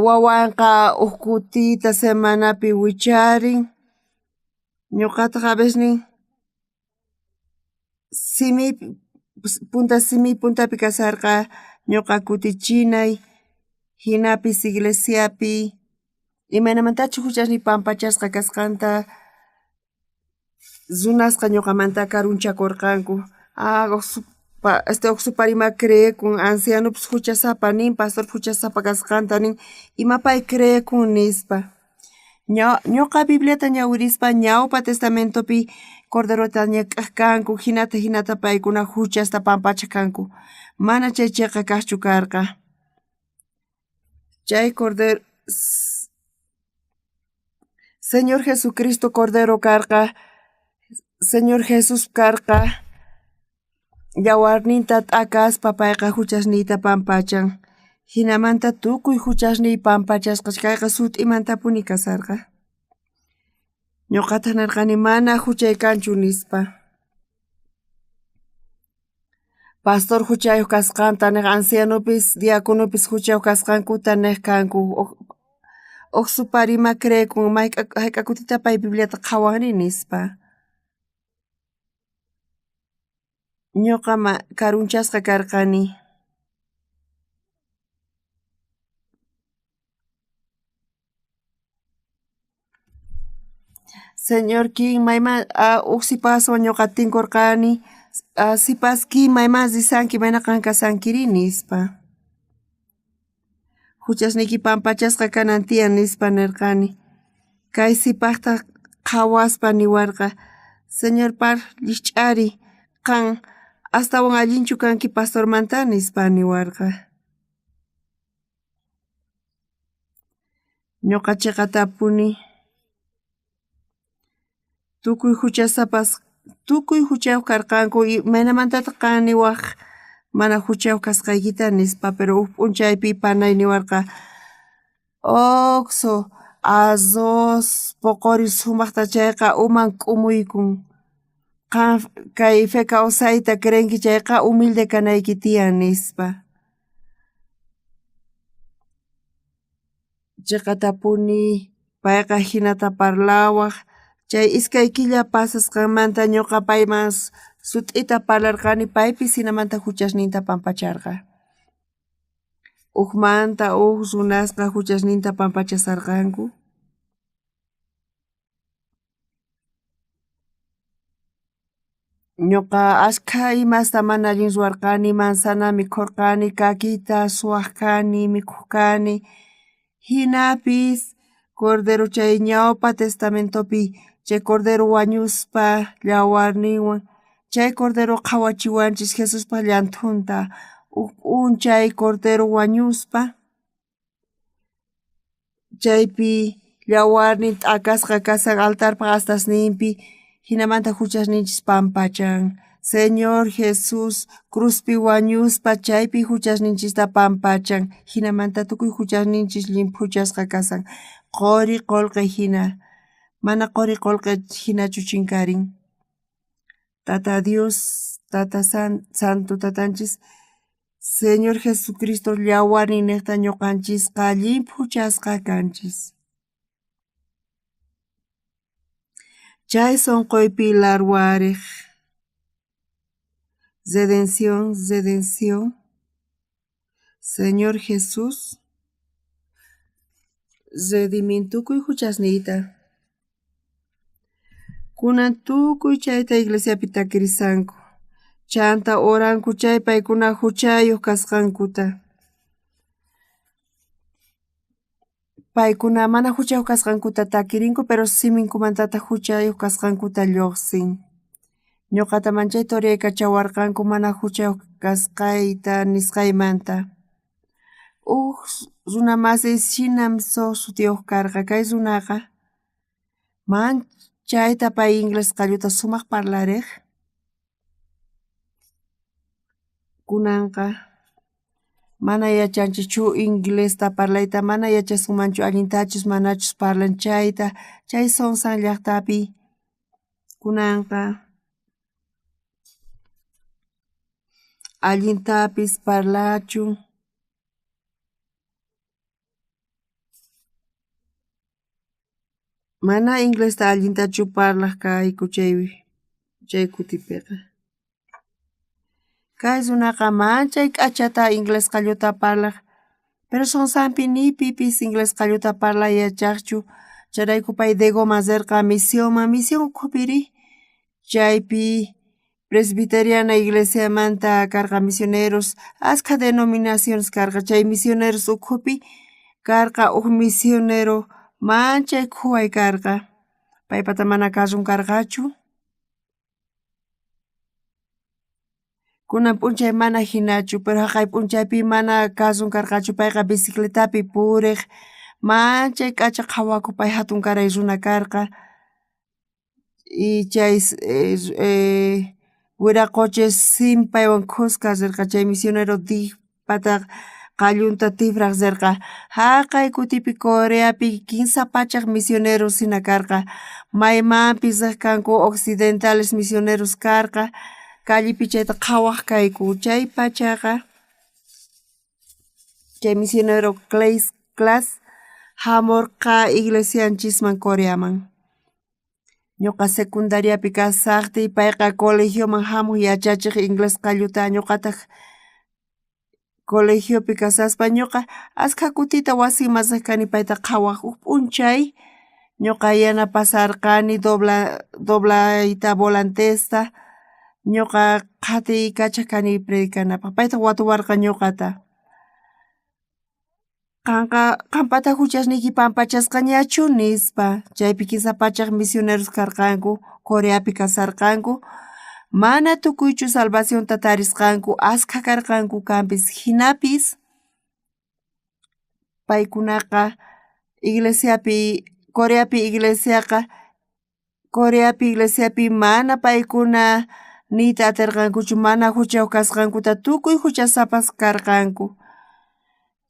Wawanqa uj kutita semanapi wicharin, ñuqataj a veces simiy punta simiy puntapi kasarqa ñuqa kutichinay, jinapis iglesiapi imaynamantachus juchasniy pampachasqa kasqanta runasqa ñuqamanta karunchakorqanku. Uj suparima creekun ancianopis juchasapa nin, pastor juchasapa kasqanta nin, ima pay creekun nispa. Ñuqa Bibliata ñawirispa ñawpa testamentopi corderota ñak'aj kanku, jinata jinata paykuna juchasta pampachaj kanku. Mana chay cheqa kajchu karqa. Chay cordero Señor Jesucristo cordero karqa, Señor Jesús karqa, yawarninta t'akaspa payqa juchasniyta pampachan. Jinamanta tukuy juchasniy pampachasqa kayqa sut'imantapuni kasarqa. Ñuqataj nerqani mana juchay kanchu nispa. Pastor juchayoj kasqanta nej, ancianopis diaconopis juchayoj kasqankuta nej kanku. Uj suparima creekun jayk'a kutita pay Bibliata qhawanri nispa. Ñuqa karunchasqa karqani. Señor King mayman uj sipaswan ñuqa tinkorqani, sipas King mayman risanki mayna qan kasankiri nispa. Juchasniyki pampachasqa kanan tiyan nispa nerqani. Kay sipajtaj qhawaspa niwarqa, Señor par llijch'ari, qan astawan allinchu kanki pastormanta nispa niwarqa. Ñuqa cheqatapuni tukuy juchasapas tukuy juchayoj karqanku, imaynamantataj qan niwaj mana juchayoj kasqaykita nispa, pero uj p'unchaypi panay niwarqa, Oxo arroz poqori sumajta chayqa uman k'umuykun. Qan kay fe kawsayta creenki chayqa humilde kanayki tiyan nispa. Cheqatapuni payqa jinata parlawaj. Chay iskay killa pasasqanmanta ñuqa payman sut'ita parlarqani, paypis jinamanta juchasninta pampacharqa. Ujmanta uj runasqa juchasninta pampachasarqanku. Ñuqa ashkha imasta mana allin ruwarqani, manzana mikhorqani, kakita suwaj kani, mikhuj kani. Jinapis cordero chay ñawpa testamentopi chay cordero wañuspa yawarninwan, chay cordero qhawachiwanchis Jesuspa llanthunta. Uj p'unchay cordero wañuspa chaypi Llawarnin t'akasqa kasan altarpaj astasninpi, jinamanta juchasninchis pampachan. Señor Jesús cruzpi wañuspa chaypi juchasninchista pampachan, jinamanta tukuy juchasninchis llimphuchasqa kasan. Qori qolqe jina, mana qori qolqe jinachu chinkarin. Tata Dios, Tata Santo Tatanchis, Señor Jesucristo llawarninnejta ñuqanchisqa llimphuchasqa kanchis. Chay sunquypi larwariq redención, redención, Señor Jesús redimin tukuy juchasniyta. Kunan tukuy chayta iglesiapi takirisanku. Chanta oranku chay paykuna juchayuq kasqankuta. Paykuna mana juchayuq kasqankuta takirinku, pero siminkumantataq juchayuq kasqankuta lluqsin. Ñuqata manchay toriyaykachawarqanku mana juchayuq kasqayta nisqaymanta. Uj runa masiy Shinam So sutiyuq karqa, kay runaqa manchayta pay inglés qalluta sumaq parlariq. Kunanqa mana yachanchikchu inglesta parlayta, mana yachasunmanchu allintachus manachus parlan chayta, chay Sonsan llaqtapi kunanqa allintapis parlachun. Mana inglesta allintachu parlaq kayku chay kutipiqa. Kay runaqa manchay k'achata inglés qalluta parlaq, pero Sonsanpi ni pipis inglés qalluta parlay yachaqchu, chayrayku pay Degoman rirqa misionman, misión ukhupiri chaypi presbiteriana iglesiamanta karqa misioneros, askha denominaciones karqa, chay misioneros ukhupi karqa uj misionero manchay khuway karqa, paypata mana carron karqachu. Kunan p'unchay mana jinachu, pero jaqay p'unchaypi mana carron karqachu, payqa bicicletapi puriq, manchay k'acha qhawakuq pay jatunkaray runa karqa. Y chay wiraqochi Sim paywan khuska rirqa chay misionero Dijpata qallunta tifraq rirqa. Jaqay kutipi Coreapi 300 misioneros jina karqa, maymanpis riq kanku occidentales misioneros karqa, callepi chayta qhawaq kayku, chay pachaqa chay misionero Clays Class jamurqa iglesianchisman Coreaman. Ñuqa secundariapi kasaqtiy payqa colegioman jamuq yachachiq inglés qalluta, ñuqataq colegiopi kasaspa ñuqa askha kutita wasinman riq kani payta qhawaq. Uj p'unchay ñuqa yanapasarqani doblayta volantesta, ñuqa qhatiykachaq kani predicanapaq, paytaq watuwarqa ñuqata. Qanqa qampata juchasniyki pampachasqañachu nispa, chaypi 300 misioneros karqanku, Coreapi kasarqanku, mana tukuychu salvacionta tarisqanku, askha karqanku kanpis, jinapis paykunaqa iglesiapi, Coreapi iglesiaqa, Coreapi iglesiapi mana paykuna niyta atirqankuchu mana juchayuq kasqankuta, tukuy juchasapas karqanku.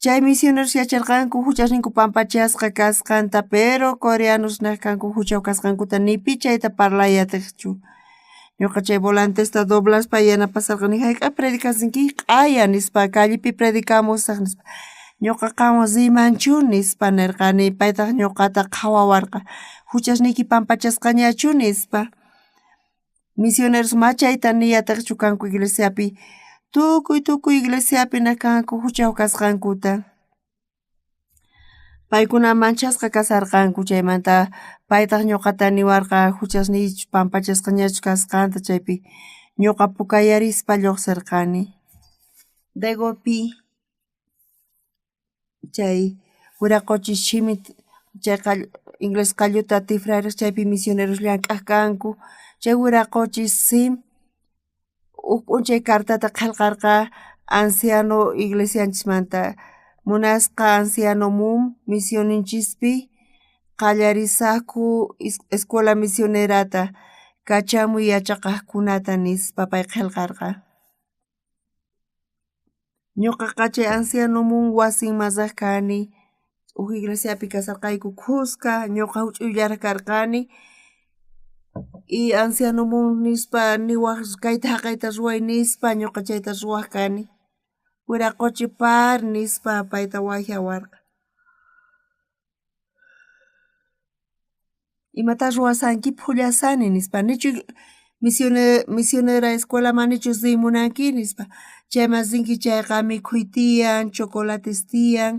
Chay misioneros yacharqanku juchasninku pampachasqa kasqanta, pero coreanos nej kanku juchayuq kasqankuta, ni pi chayta parlay atiqchu. Ñuqa chay volantesta doblaspa yanapasarqani, jayk'aq predicasinki q'aya nispa, callepi predicamusaq nispa. Ñuqa qanwan riymanchu nispa nirqani, paytaq ñuqata qhawawarqa, juchasniyki pampachasqañachu nispa. Misioneros ma chayta niy atiqchu kanku iglesiapi, tukuy tukuy iglesiapi nej kanku juchayuq kasqankuta. Paykuna manchasqa kasarqanku chaymanta, paytaq ñuqata niwarqa juchasniychu pampachasqañachu kasqanta, chaypi ñuqa pukayarispa lluqsirqani. Degopi chay wiraqochi Schmidt chay inglés qalluta tifrariq chaypi misioneros llank'aq kanku, chay wiraqochi Sim uj p'unchay cartata qhelqarqa anciano iglesianchismanta, munasqa anciano Mum misionninchispi Qallarisajku escuela misionerata, kachamuy yachaqajkunata nispa pay qhelqarqa. Ñuqaqa chay anciano Moon wasinman riq kani, uj iglesiapi kasarqayku khuska, ñuqa huch'uyllaraq karqani y anciano Moon nispa niwaq kayta haqayta ruway nispa ñuqa chayta ruwaq kani. Wiraqochi par nispa payta waqyawarqa. Imatá ruwasanki phullasani nispa nichu misionera escuelaman nichu riy munanki nispa chayman rinki chayqa mikhuy tiyan chocolates tiyan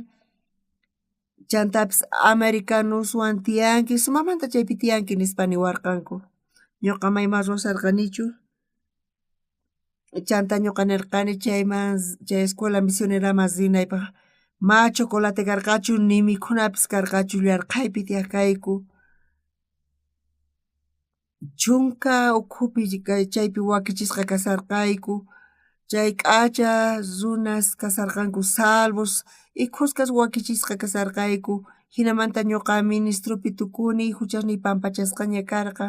chantapis americanoswan tiyanki sumaqmanta chaypi tiyanki nispa niwarqanku. Ñuqa mayman ruwasharqanichu chanta ñuqa nirqani chayman chay escuela misioneraman rinaypaq ma chocolate karqachu ni mikhunapis karqachu yarqhaypi tiyaq kayku. Chunka ukhupi chaypi wakichisqa kasarqayku chay k'acha runas kasarqanku salvos y khuskas wakichisqa kasarqayku jinamanta ñuqa ministropi tukuni huchasniy pampachasqaña karqa.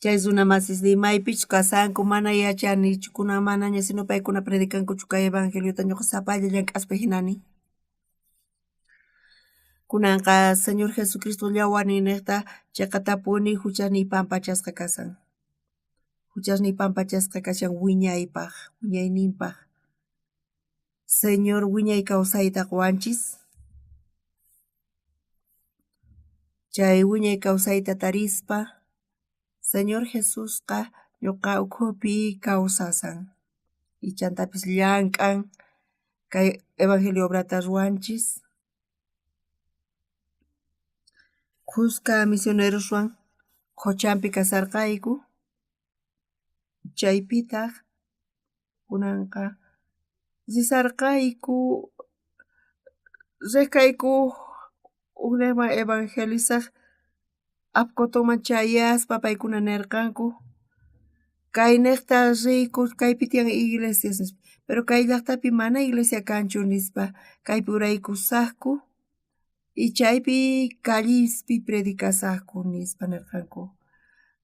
Chay runa masisniy maypichus kasanku mana yachanichu kunan manaña sino paykuna predicankuchu kay evangeliota ñuqa sapalla llank'aspa hinani. Kunanqa Señor Jesucristo llawarninejta cheqatapuni huchasniy pampachasqa kasan. Huchasniy pampachasqa kashan wiñaypaq, wiñayninpaq. Señor wiñay kawsayta quwanchis. Chay wiñay kawsayta tarispa Señor Jesusqa ñuqa ukhupi kawsasan y chantapis llank'an kay evangelio obrata ruwanchis. Khuska misioneroswan qhuchanpi kasarqayku chaypitaq kunanqa risarqayku riq kayku ujnejman evangelizaj Apcotonman chayaspa paykuna nirqanku kaynejta riyku kaypi tiyan iglesias nispa pero kay llajtapi mana iglesia kanchu nispa kaypi uraykusajku y chaypi callespi predicasajku nispa nirqanku.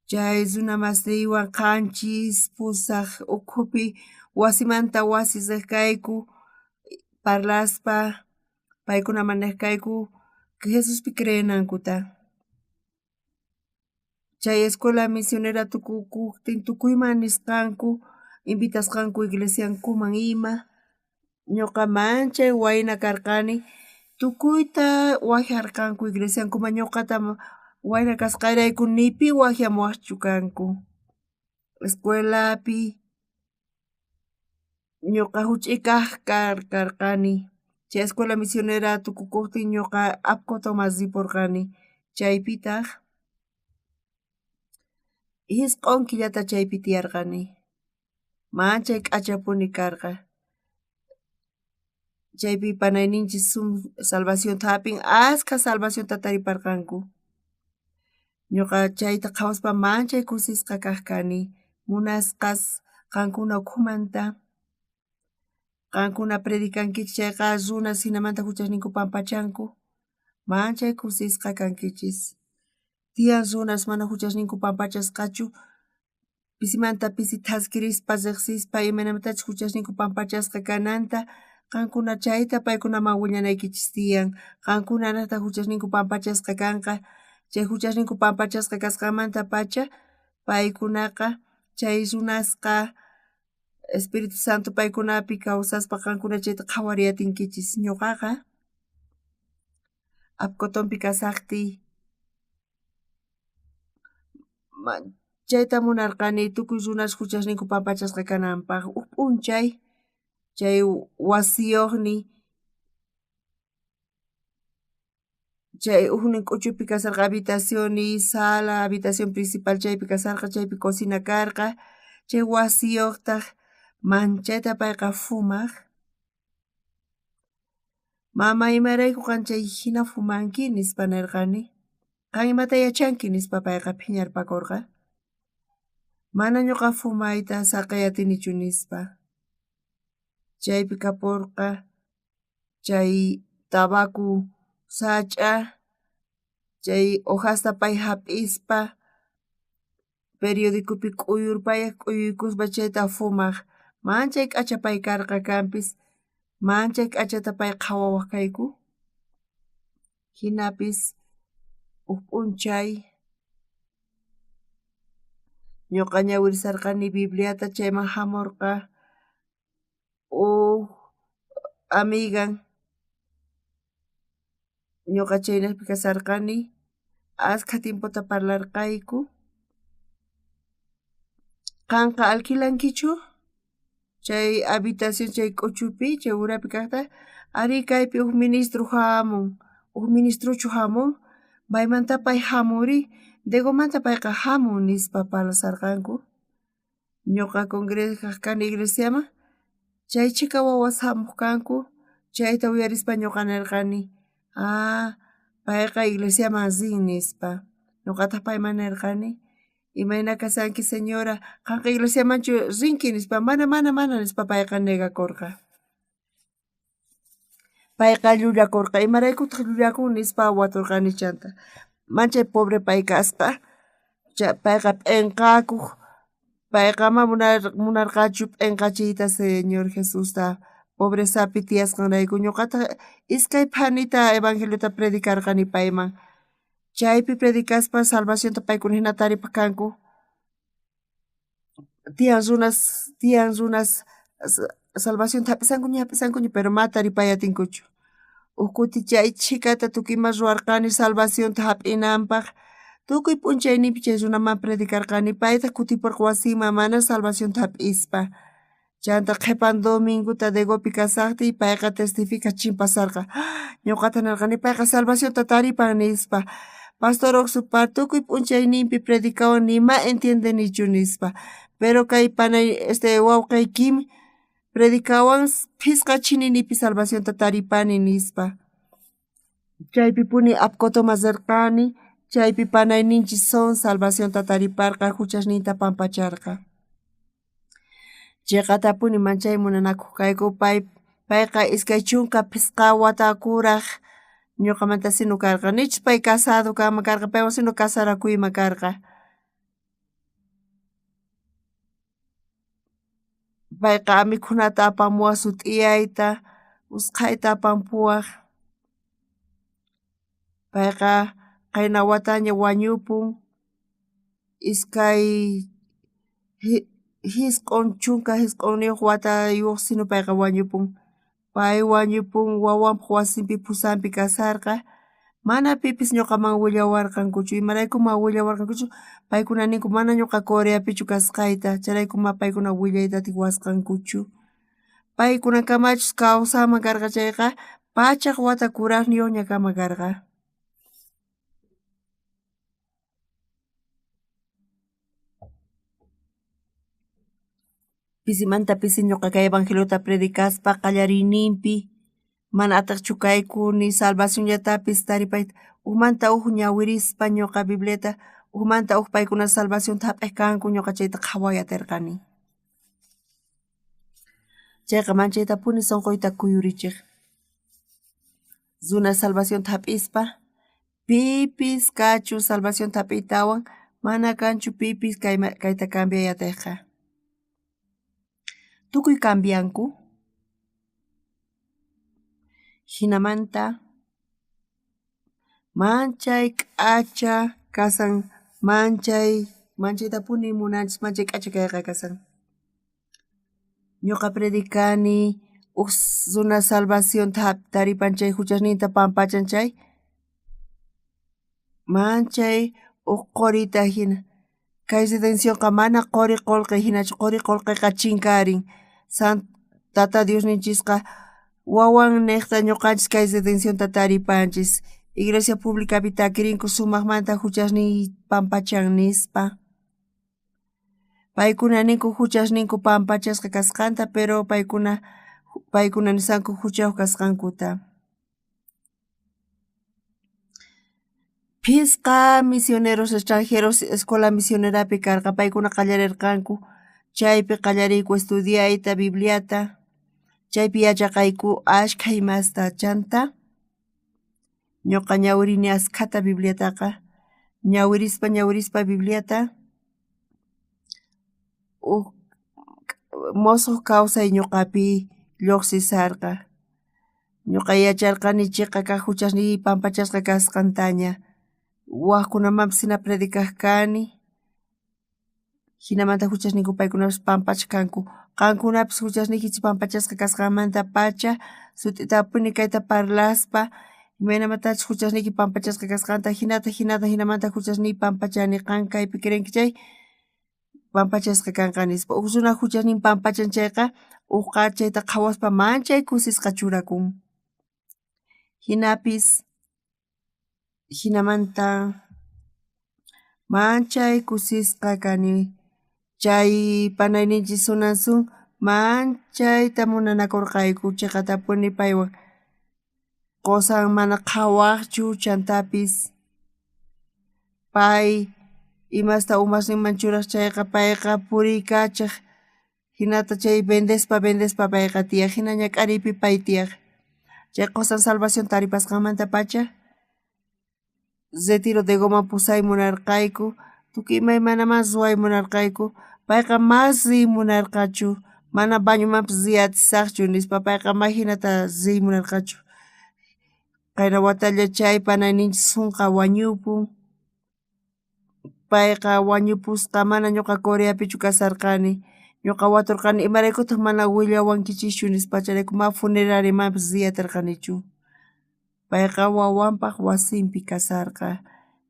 Chay runa masiywan qanchis pusaj ukhupi wasimanta wasi riq kayku parlaspa paykunaman niq kayku Jesuspi creenankuta. Chay escuela misionera tukukujtin tukuyman nisqanku invitasqanku iglesiankuman ima ñuqa manchay wayna karqani tukuyta waqyarqanku iglesiankuman ñuqata wayna kasqayrayku ni pi waqyamuwaqchu kanku. Escuelapi ñuqa huch'uy kaq karqani chay escuela misionera tukukujtin ñuqa Apcotonman ripurqani chaypitaq jisq'on killata chaypi tiyarqani manchay k'achapuni karqa. Chaypi panayninchis salvacionta hap'in askha salvacionta tariparqanku. Ñuqa chayta qhawaspa manchay kusisqa kaq kani munasqas qankuna ukhumanta qankuna predicankichis chayqa runas jinamanta huchasninku pampachanku manchay kusisqa kankichis. Tiyan runas mana huchasninku pampachasqachu pisimanta pisi thaskirispa riqsispa imaynamantachus huchasninku pampachasqa kananta qankuna chayta paykunaman willanaykichis tiyan qankunanejta huchasninku pampachasqa kanqa chay huchasninku pampachasqa kasqanmantapacha paykunaqa chay runasqa Espíritu Santo paykunapi kawsaspa qankuna chayta qhawariy atinkichis. Ñuqaqa Apcotonpi kasaqtiy chayta munarqani tukuy runas huchasninku pampachasqa kananpaq uj p'unchay chay wasiyuqniy chay ujnin k'uchupi kasarqa habitacionniy sala habitación principal chaypi kasarqa chaypi cocina karqa chay wasiyuqtaq manchayta payqa fumaq. Mama imarayku qan chay hina fumanki nispa nirqani. Qan imata yachanki nispa payqa phiñarpakurqa. Mana ñuqa fumayta saqey atinichu nispa. Chaypi kaporqa chay tabaco sach'a, chay hojasta pay jap'ispa periodicopi k'uyurpayaj, k'uyuykuspa chayta fumaj. Manchay k'acha pay karqa kanpis, manchay k'achata pay qhawawaj kayku. Jinapis uj p'unchay ñuqa ñawirisarqani Bibliata chayman jamorqa uj amigan ñuqa chaynejpi kasarqani askha tiempota parlarqayku. Qanqa alquilankichu chay habitación chay k'uchupi chay urapi kajta? Arí kaypi uj ministro jamun, uj ministrochu jamun? Maymanta pay jamunri? Degomanta payqa jamun nispa parlasarqanku. Ñuqa congregaj kani iglesiaman chay chhika wawas jamuj kanku chayta uyarispa ñuqa nerqani ah payqa iglesiaman rin nispa. Ñuqataj payman nerqani imayna kashanki señora qanqa iglesiamanchu rinki nispa mana mana mana nispa payqa negakorqa. Payqa llullakorqa imaraykutaq llullakun nispa waturqani chanta. Manchay pobre pay kasqa payqa p'enqakoj payqa ma munarqachu p'enqachiyta Señor Jesusta pobrezapi tiyasqanrayku ñuqataq iskay phanita evangeliota predicarqani payman. Chaypi predicaspa salvacionta paykuna jina taripaj kanku. Tiyan runas tiyan runas salvacionta jap'isankuña jap'isankuña pero ma taripay atinkuchu. Uj kuti chay chhikata tukuy ima ruwarqani salvacionta jap'inanpaj tukuy p'unchayninpi chay runaman predicarqani paytaj kutiporqa wasinman mana salvacionta jap'ispa. Chanta qhepan domingota Degopi kasajtiy payqa testificaj chimpasarqa. Ñuqata nerqani payqa salvacionta taripan nispa. Pastor Oxupar tukuy p'unchayninpi predicawan nima entiendenichu nispa. Pero kay panay este wawqey Kim predicawan phisqa chininipi salvacionta taripani nispa. Chaypipuni Apcotoman rerqani chaypi panayninchis son salvacionta tariparqa juchasninta pampacharqa. Cheqatapuni manchay munanakuj kayku pay payqa 25 wata kuraj ñuqamanta sino karqa nichus pay casado kanman karqa paywan sino casarakuyman karqa. Payqa mikhunata apamuwaj sut'iyayta usqhayta apampuwaj. Payqa qayna wataña wañupun 29 watayuq sino payqa wañupun. Pay wañupun wawanpaj wasinpi pusanpi kasarqa mana pipis ñuqaman willawarqankuchu imarayku ma willawarqankuchu paykuna ninku mana ñuqa Coreapichu kasqayta chayrayku ma paykuna willayta atiwasqankuchu. Paykunakamachus kawsanman karqa chayqa 100 wata kurajniyuqña kanman karqa. Pisimanta pisi ñuqa kay evangeliota predicaspa qallariyninpi mana atiqchu kayku ni salvacionllatapis taripayta ujmanta uj ñawirispa ñuqa Bibliata ujmanta uj paykuna salvacionta jap'ej kanku ñuqa chayta qhaway aterqani. Chayqa manchaytapuni sonqoyta kuyurichej. Runa salvacionta jap'ispa pipis kachun salvacionta jap'iytawan mana kanchu pipis kayta cambiay atejqa. Tukuy cambianku. Jinamanta manchay k'acha kasan manchay manchaytapuni munanchis manchay k'acha kayqa kasan. Ñuqa predicani uj runa salvacionta taripan chay juchasninta pampachan chay manchay uj qorita jina. Kay redencionqa mana qori qolqe jinachu qori qolqeqa chinkarin. Tata Diosninchisqa wawan nejta ñuqanchis kay redencionta taripanchis. Iglesia publicapi takirinku sumajmanta juchasniy pampachan nispa. Paykuna ninku juchasninku pampachasqa kasqanta pero paykuna nisanku juchayuq kasqankuta. Phisqa misioneros extranjeros escuela misionerapi karqa paykuna qallarerqanku chaypi qallariyku estudiayta Bibliata. Chaypi yachaqayku ashkha imasta chanta ñoqa ñawirini askhata Bibliataqa ñawirispa ñawirispa Bibliata uj mosoj kawsay ñoqapi llojsisarqa. Ñoqa yacharqani cheqa kaj juchasniy pampachasqa kasqantaña. Wajkunamanpis jina predicaj kani, jinamanta juchasninku paykunapis pampachaj kanku. Qankunapis juchasniykichis pampachasqa kasqanmantapacha sut'itapuni kayta parlaspa imaynamatachus juchasniyki pampachasqa kasqanta jinata jinata jinamanta juchasniy pampachani qan kaypi creenki chay pampachasqa kanqa nispa. Uj runa juchasnin pampachan chayqa ujqa chayta qhawaspa manchay kusisqa churakun. Jinapis jinamanta manchay kusisqa kani chay panayninchis sunansun manchayta munanakorqayku cheqatapuni paywan qosan mana qhawajchu chantapis pay imasta umasninman churaj chayqa payqa puriykachaj jinata chay vendespa vendespa payqa tiyaj jina ñak'ariypi pay tiyaj chay qosan salvación taripasqanmantapacha retiro de Goman pusay munarqayku tukuy imaymanaman ruway munarqayku payqa mas riy munarqachu mana bañomanpis riy atisajchu nispa payqa may jinata riy munarqachu qayna watalla chay panayninchis sunqa wañupun payqa wañupusqa mana ñuqa Coreapichu kasarqani ñuqa waturqani imaraykutaj mana willawankichischu nispa chayrayku ma funerariamanpis riy aterqanichu payqa wawanpaj wasinpi kasarqa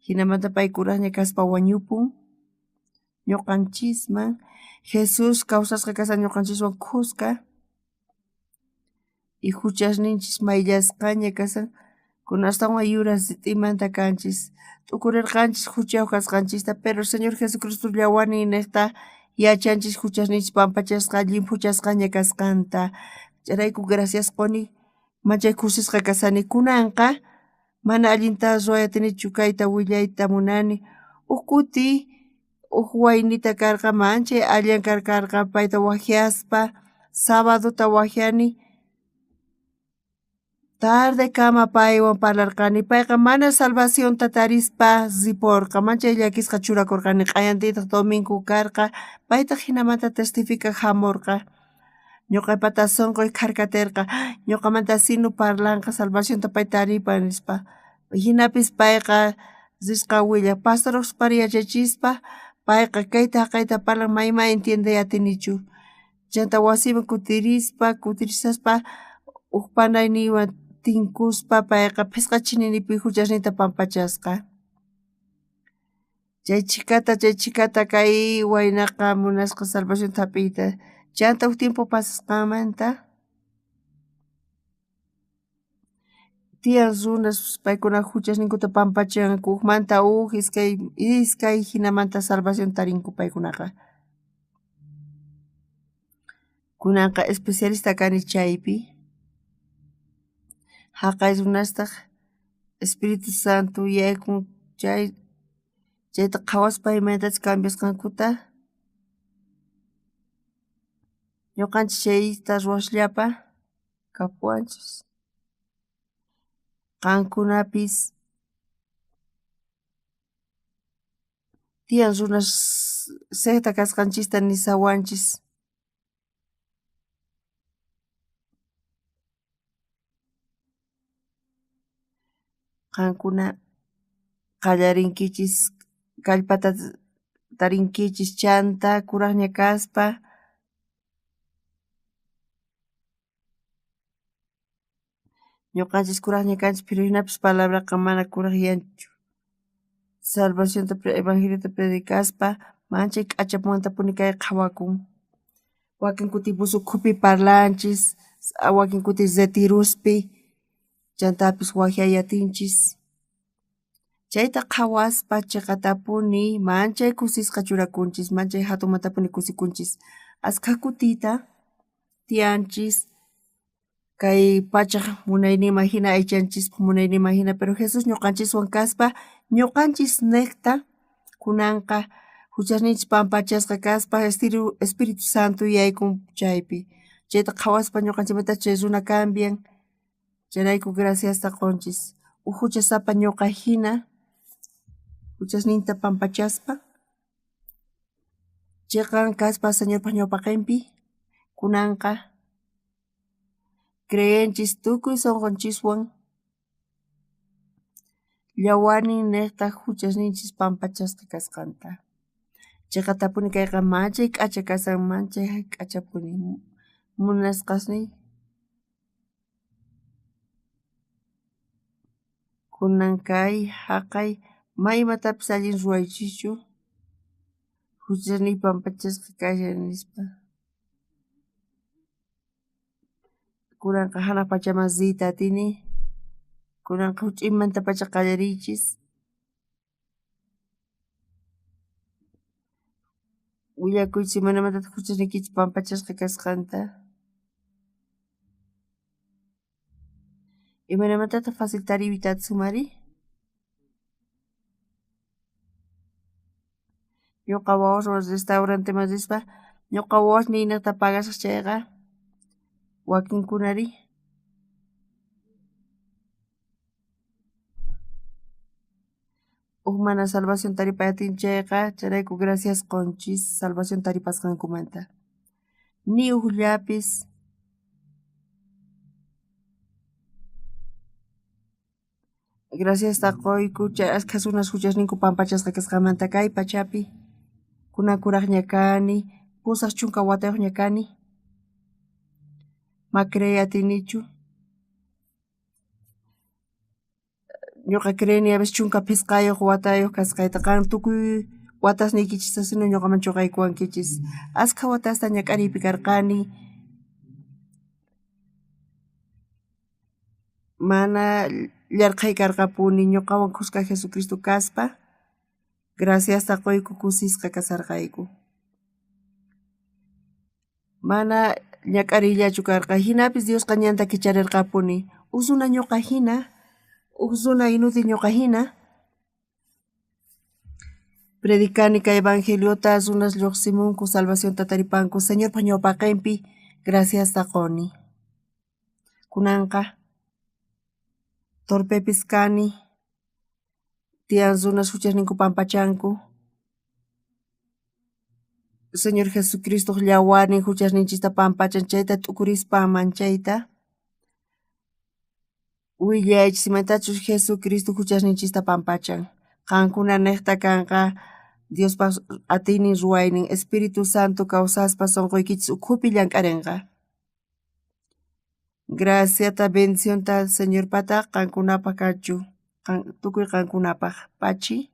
jinamanta pay kurajña kaspa wañupun ñuqanchisman Jesús kawsasqa kashan ñuqanchiswan khuska y juchasninchis mayllasqaña kashan kunan astawan yura rit'imanta kanchis t'ukurerqanchis juchayoj kasqanchista pero Señor Jesucristo llawarnin nejta yachanchis juchasninchis pampachasqa llimphuchasqaña kasqanta chayrayku gracias qoni manchay kusisqa kashani kunanqa mana allinta ruway atinichu kayta willayta munani uj kuti uj waynita karqa manchay allan karqa payta wajyaspa sabadota wajyani tardekama paywan parlarqani payqa mana salvacionta tarispa riporqa manchay llakisqa churakorqani q'ayantintaj domingo karqa paytaj jinamanta testificaj jamorqa ñuqapata sonqoy kharkaterqa ñuqamanta sino parlanqa salvacionta pay taripan nispa jinapis payqa risqa willaj pastor yachachispa payqa kayta jaqayta parlan mayma entiendey atinichu chanta wasiman kutirispa kutirishaspa uj panayniywan tinkuspa payqa phisqa chininipi juchasninta pampachasqa chay chhikata chay chhikata kay waynaqa munasqa salvacionta jap'iyta chanta uj tiempo pasasqanmanta tiyan runas paykuna juchasninkuta pampachanku ujmanta uj iskay iskay jinamanta salvación tarinku paykunaqa kunanqa especialista kani chaypi jaqay runastaj Espíritu Santo yaykun chay chayta qhawaspa imaynatachus cambiasqankuta ñuqanchis chayta ruwasllapa kapuwanchis qankunapis tiyan runas secta kasqanchista nisawanchis. Qankuna qallarinkichis kallpata tarinkichis chanta kurajña kaspa ñuqanchis kurajña kanchis pero jinapis palabraqa mana kurajyanchu salvacionta evangeliota predicaspa manchay k'achamantapuni kay qhawakun wakin kuti bus ukhupi parlanchis wakin kuti retirospi chantapis wajyay atinchis chayta qhawaspa cheqatapuni manchay kusisqa churakunchis manchay jatunmantapuni kusikunchis askha kutita tiyanchis kay pachaj munayninman jina aychanchispaj munayninman jina pero Jesús ñuqanchiswan kaspa ñuqanchis nejta kunanqa juchasninchis pampachasqa kaspa Espíritu Santo yaykun chaypi. Chayta qhawaspa ñuqanchikmanta chay runa cambian. Chayrayku graciasta qunchis. Uj huchasapa ñuqa hina huchasninta pampachaspa chiqan kaspa Señorpa ñawpaqinpi kunanqa creenchis tukuy sunqunchiswan llawarnin niqta huchasninchis pampachasqa kasqanta. Chiqatapuni kayqa manchay k'acha kasan manchay k'achapuni munasqasniy kunan kay jaqay ma imatapis allin ruwaychischu huchasniy pampachasqa kashan nispa. Kunanqa hanaq pachaman riyta atini. Kunanqa huch'uymantapacha qallariychis. Willakuychis imaynamantataq huchasniykichis pampachasqa kasqanta. Imaynamantataq fácil tariyta atisumari? Ñuqa wawaswan restauranteman rispa ñuqa wawasniynejta pagasaq chayqa wakinkunari uj mana salvación taripay atin chayqa chayrayku gracias qunchis salvación taripasqankumanta. Ni ujllapis graciasta quyku chay ashkha runas huchasninku pampachasqa kasqanmanta kay pachapi kunan kuraqña kani 80 watayuqña kani ma creey atinichu ñuqa creeni a veces 15 watayuq kasqayta qan tukuy watasniykichista sino ñuqaman chuqaykuwankichis askha watasta ñak'ariypi karqani mana llarqhay karqapuni ñuqawan khuska Jesucristo kaspa graciasta quyku kusisqa kasarqayku. Mana ñak'ariyllachu karqa hinapis Diosqa ñanta kicharirqapuni uj runa ñuqa hina uj runa inútil ñuqa hina predicani kay evangeliota runas lluqsimunku salvacionta taripanku Señorpa ñawpaqinpi graciasta quni. Kunanqa torpepis kani tiyan runas huchasninku pampachanku Señor Jesucristoq llawarnin huchasninchista pampachan chayta t'ukurispa manchayta willaychis imatachus Jesucristo huchasninchista pampachan. Qankuna niqta kanqa Diospaq atiynin ruwaynin Espíritu Santo kawsaspa sunquykichis ukhupi llank'arinqa. Graciata bendicionta Señorpata qankunapaq kachu tukuy qankunapaq pachi.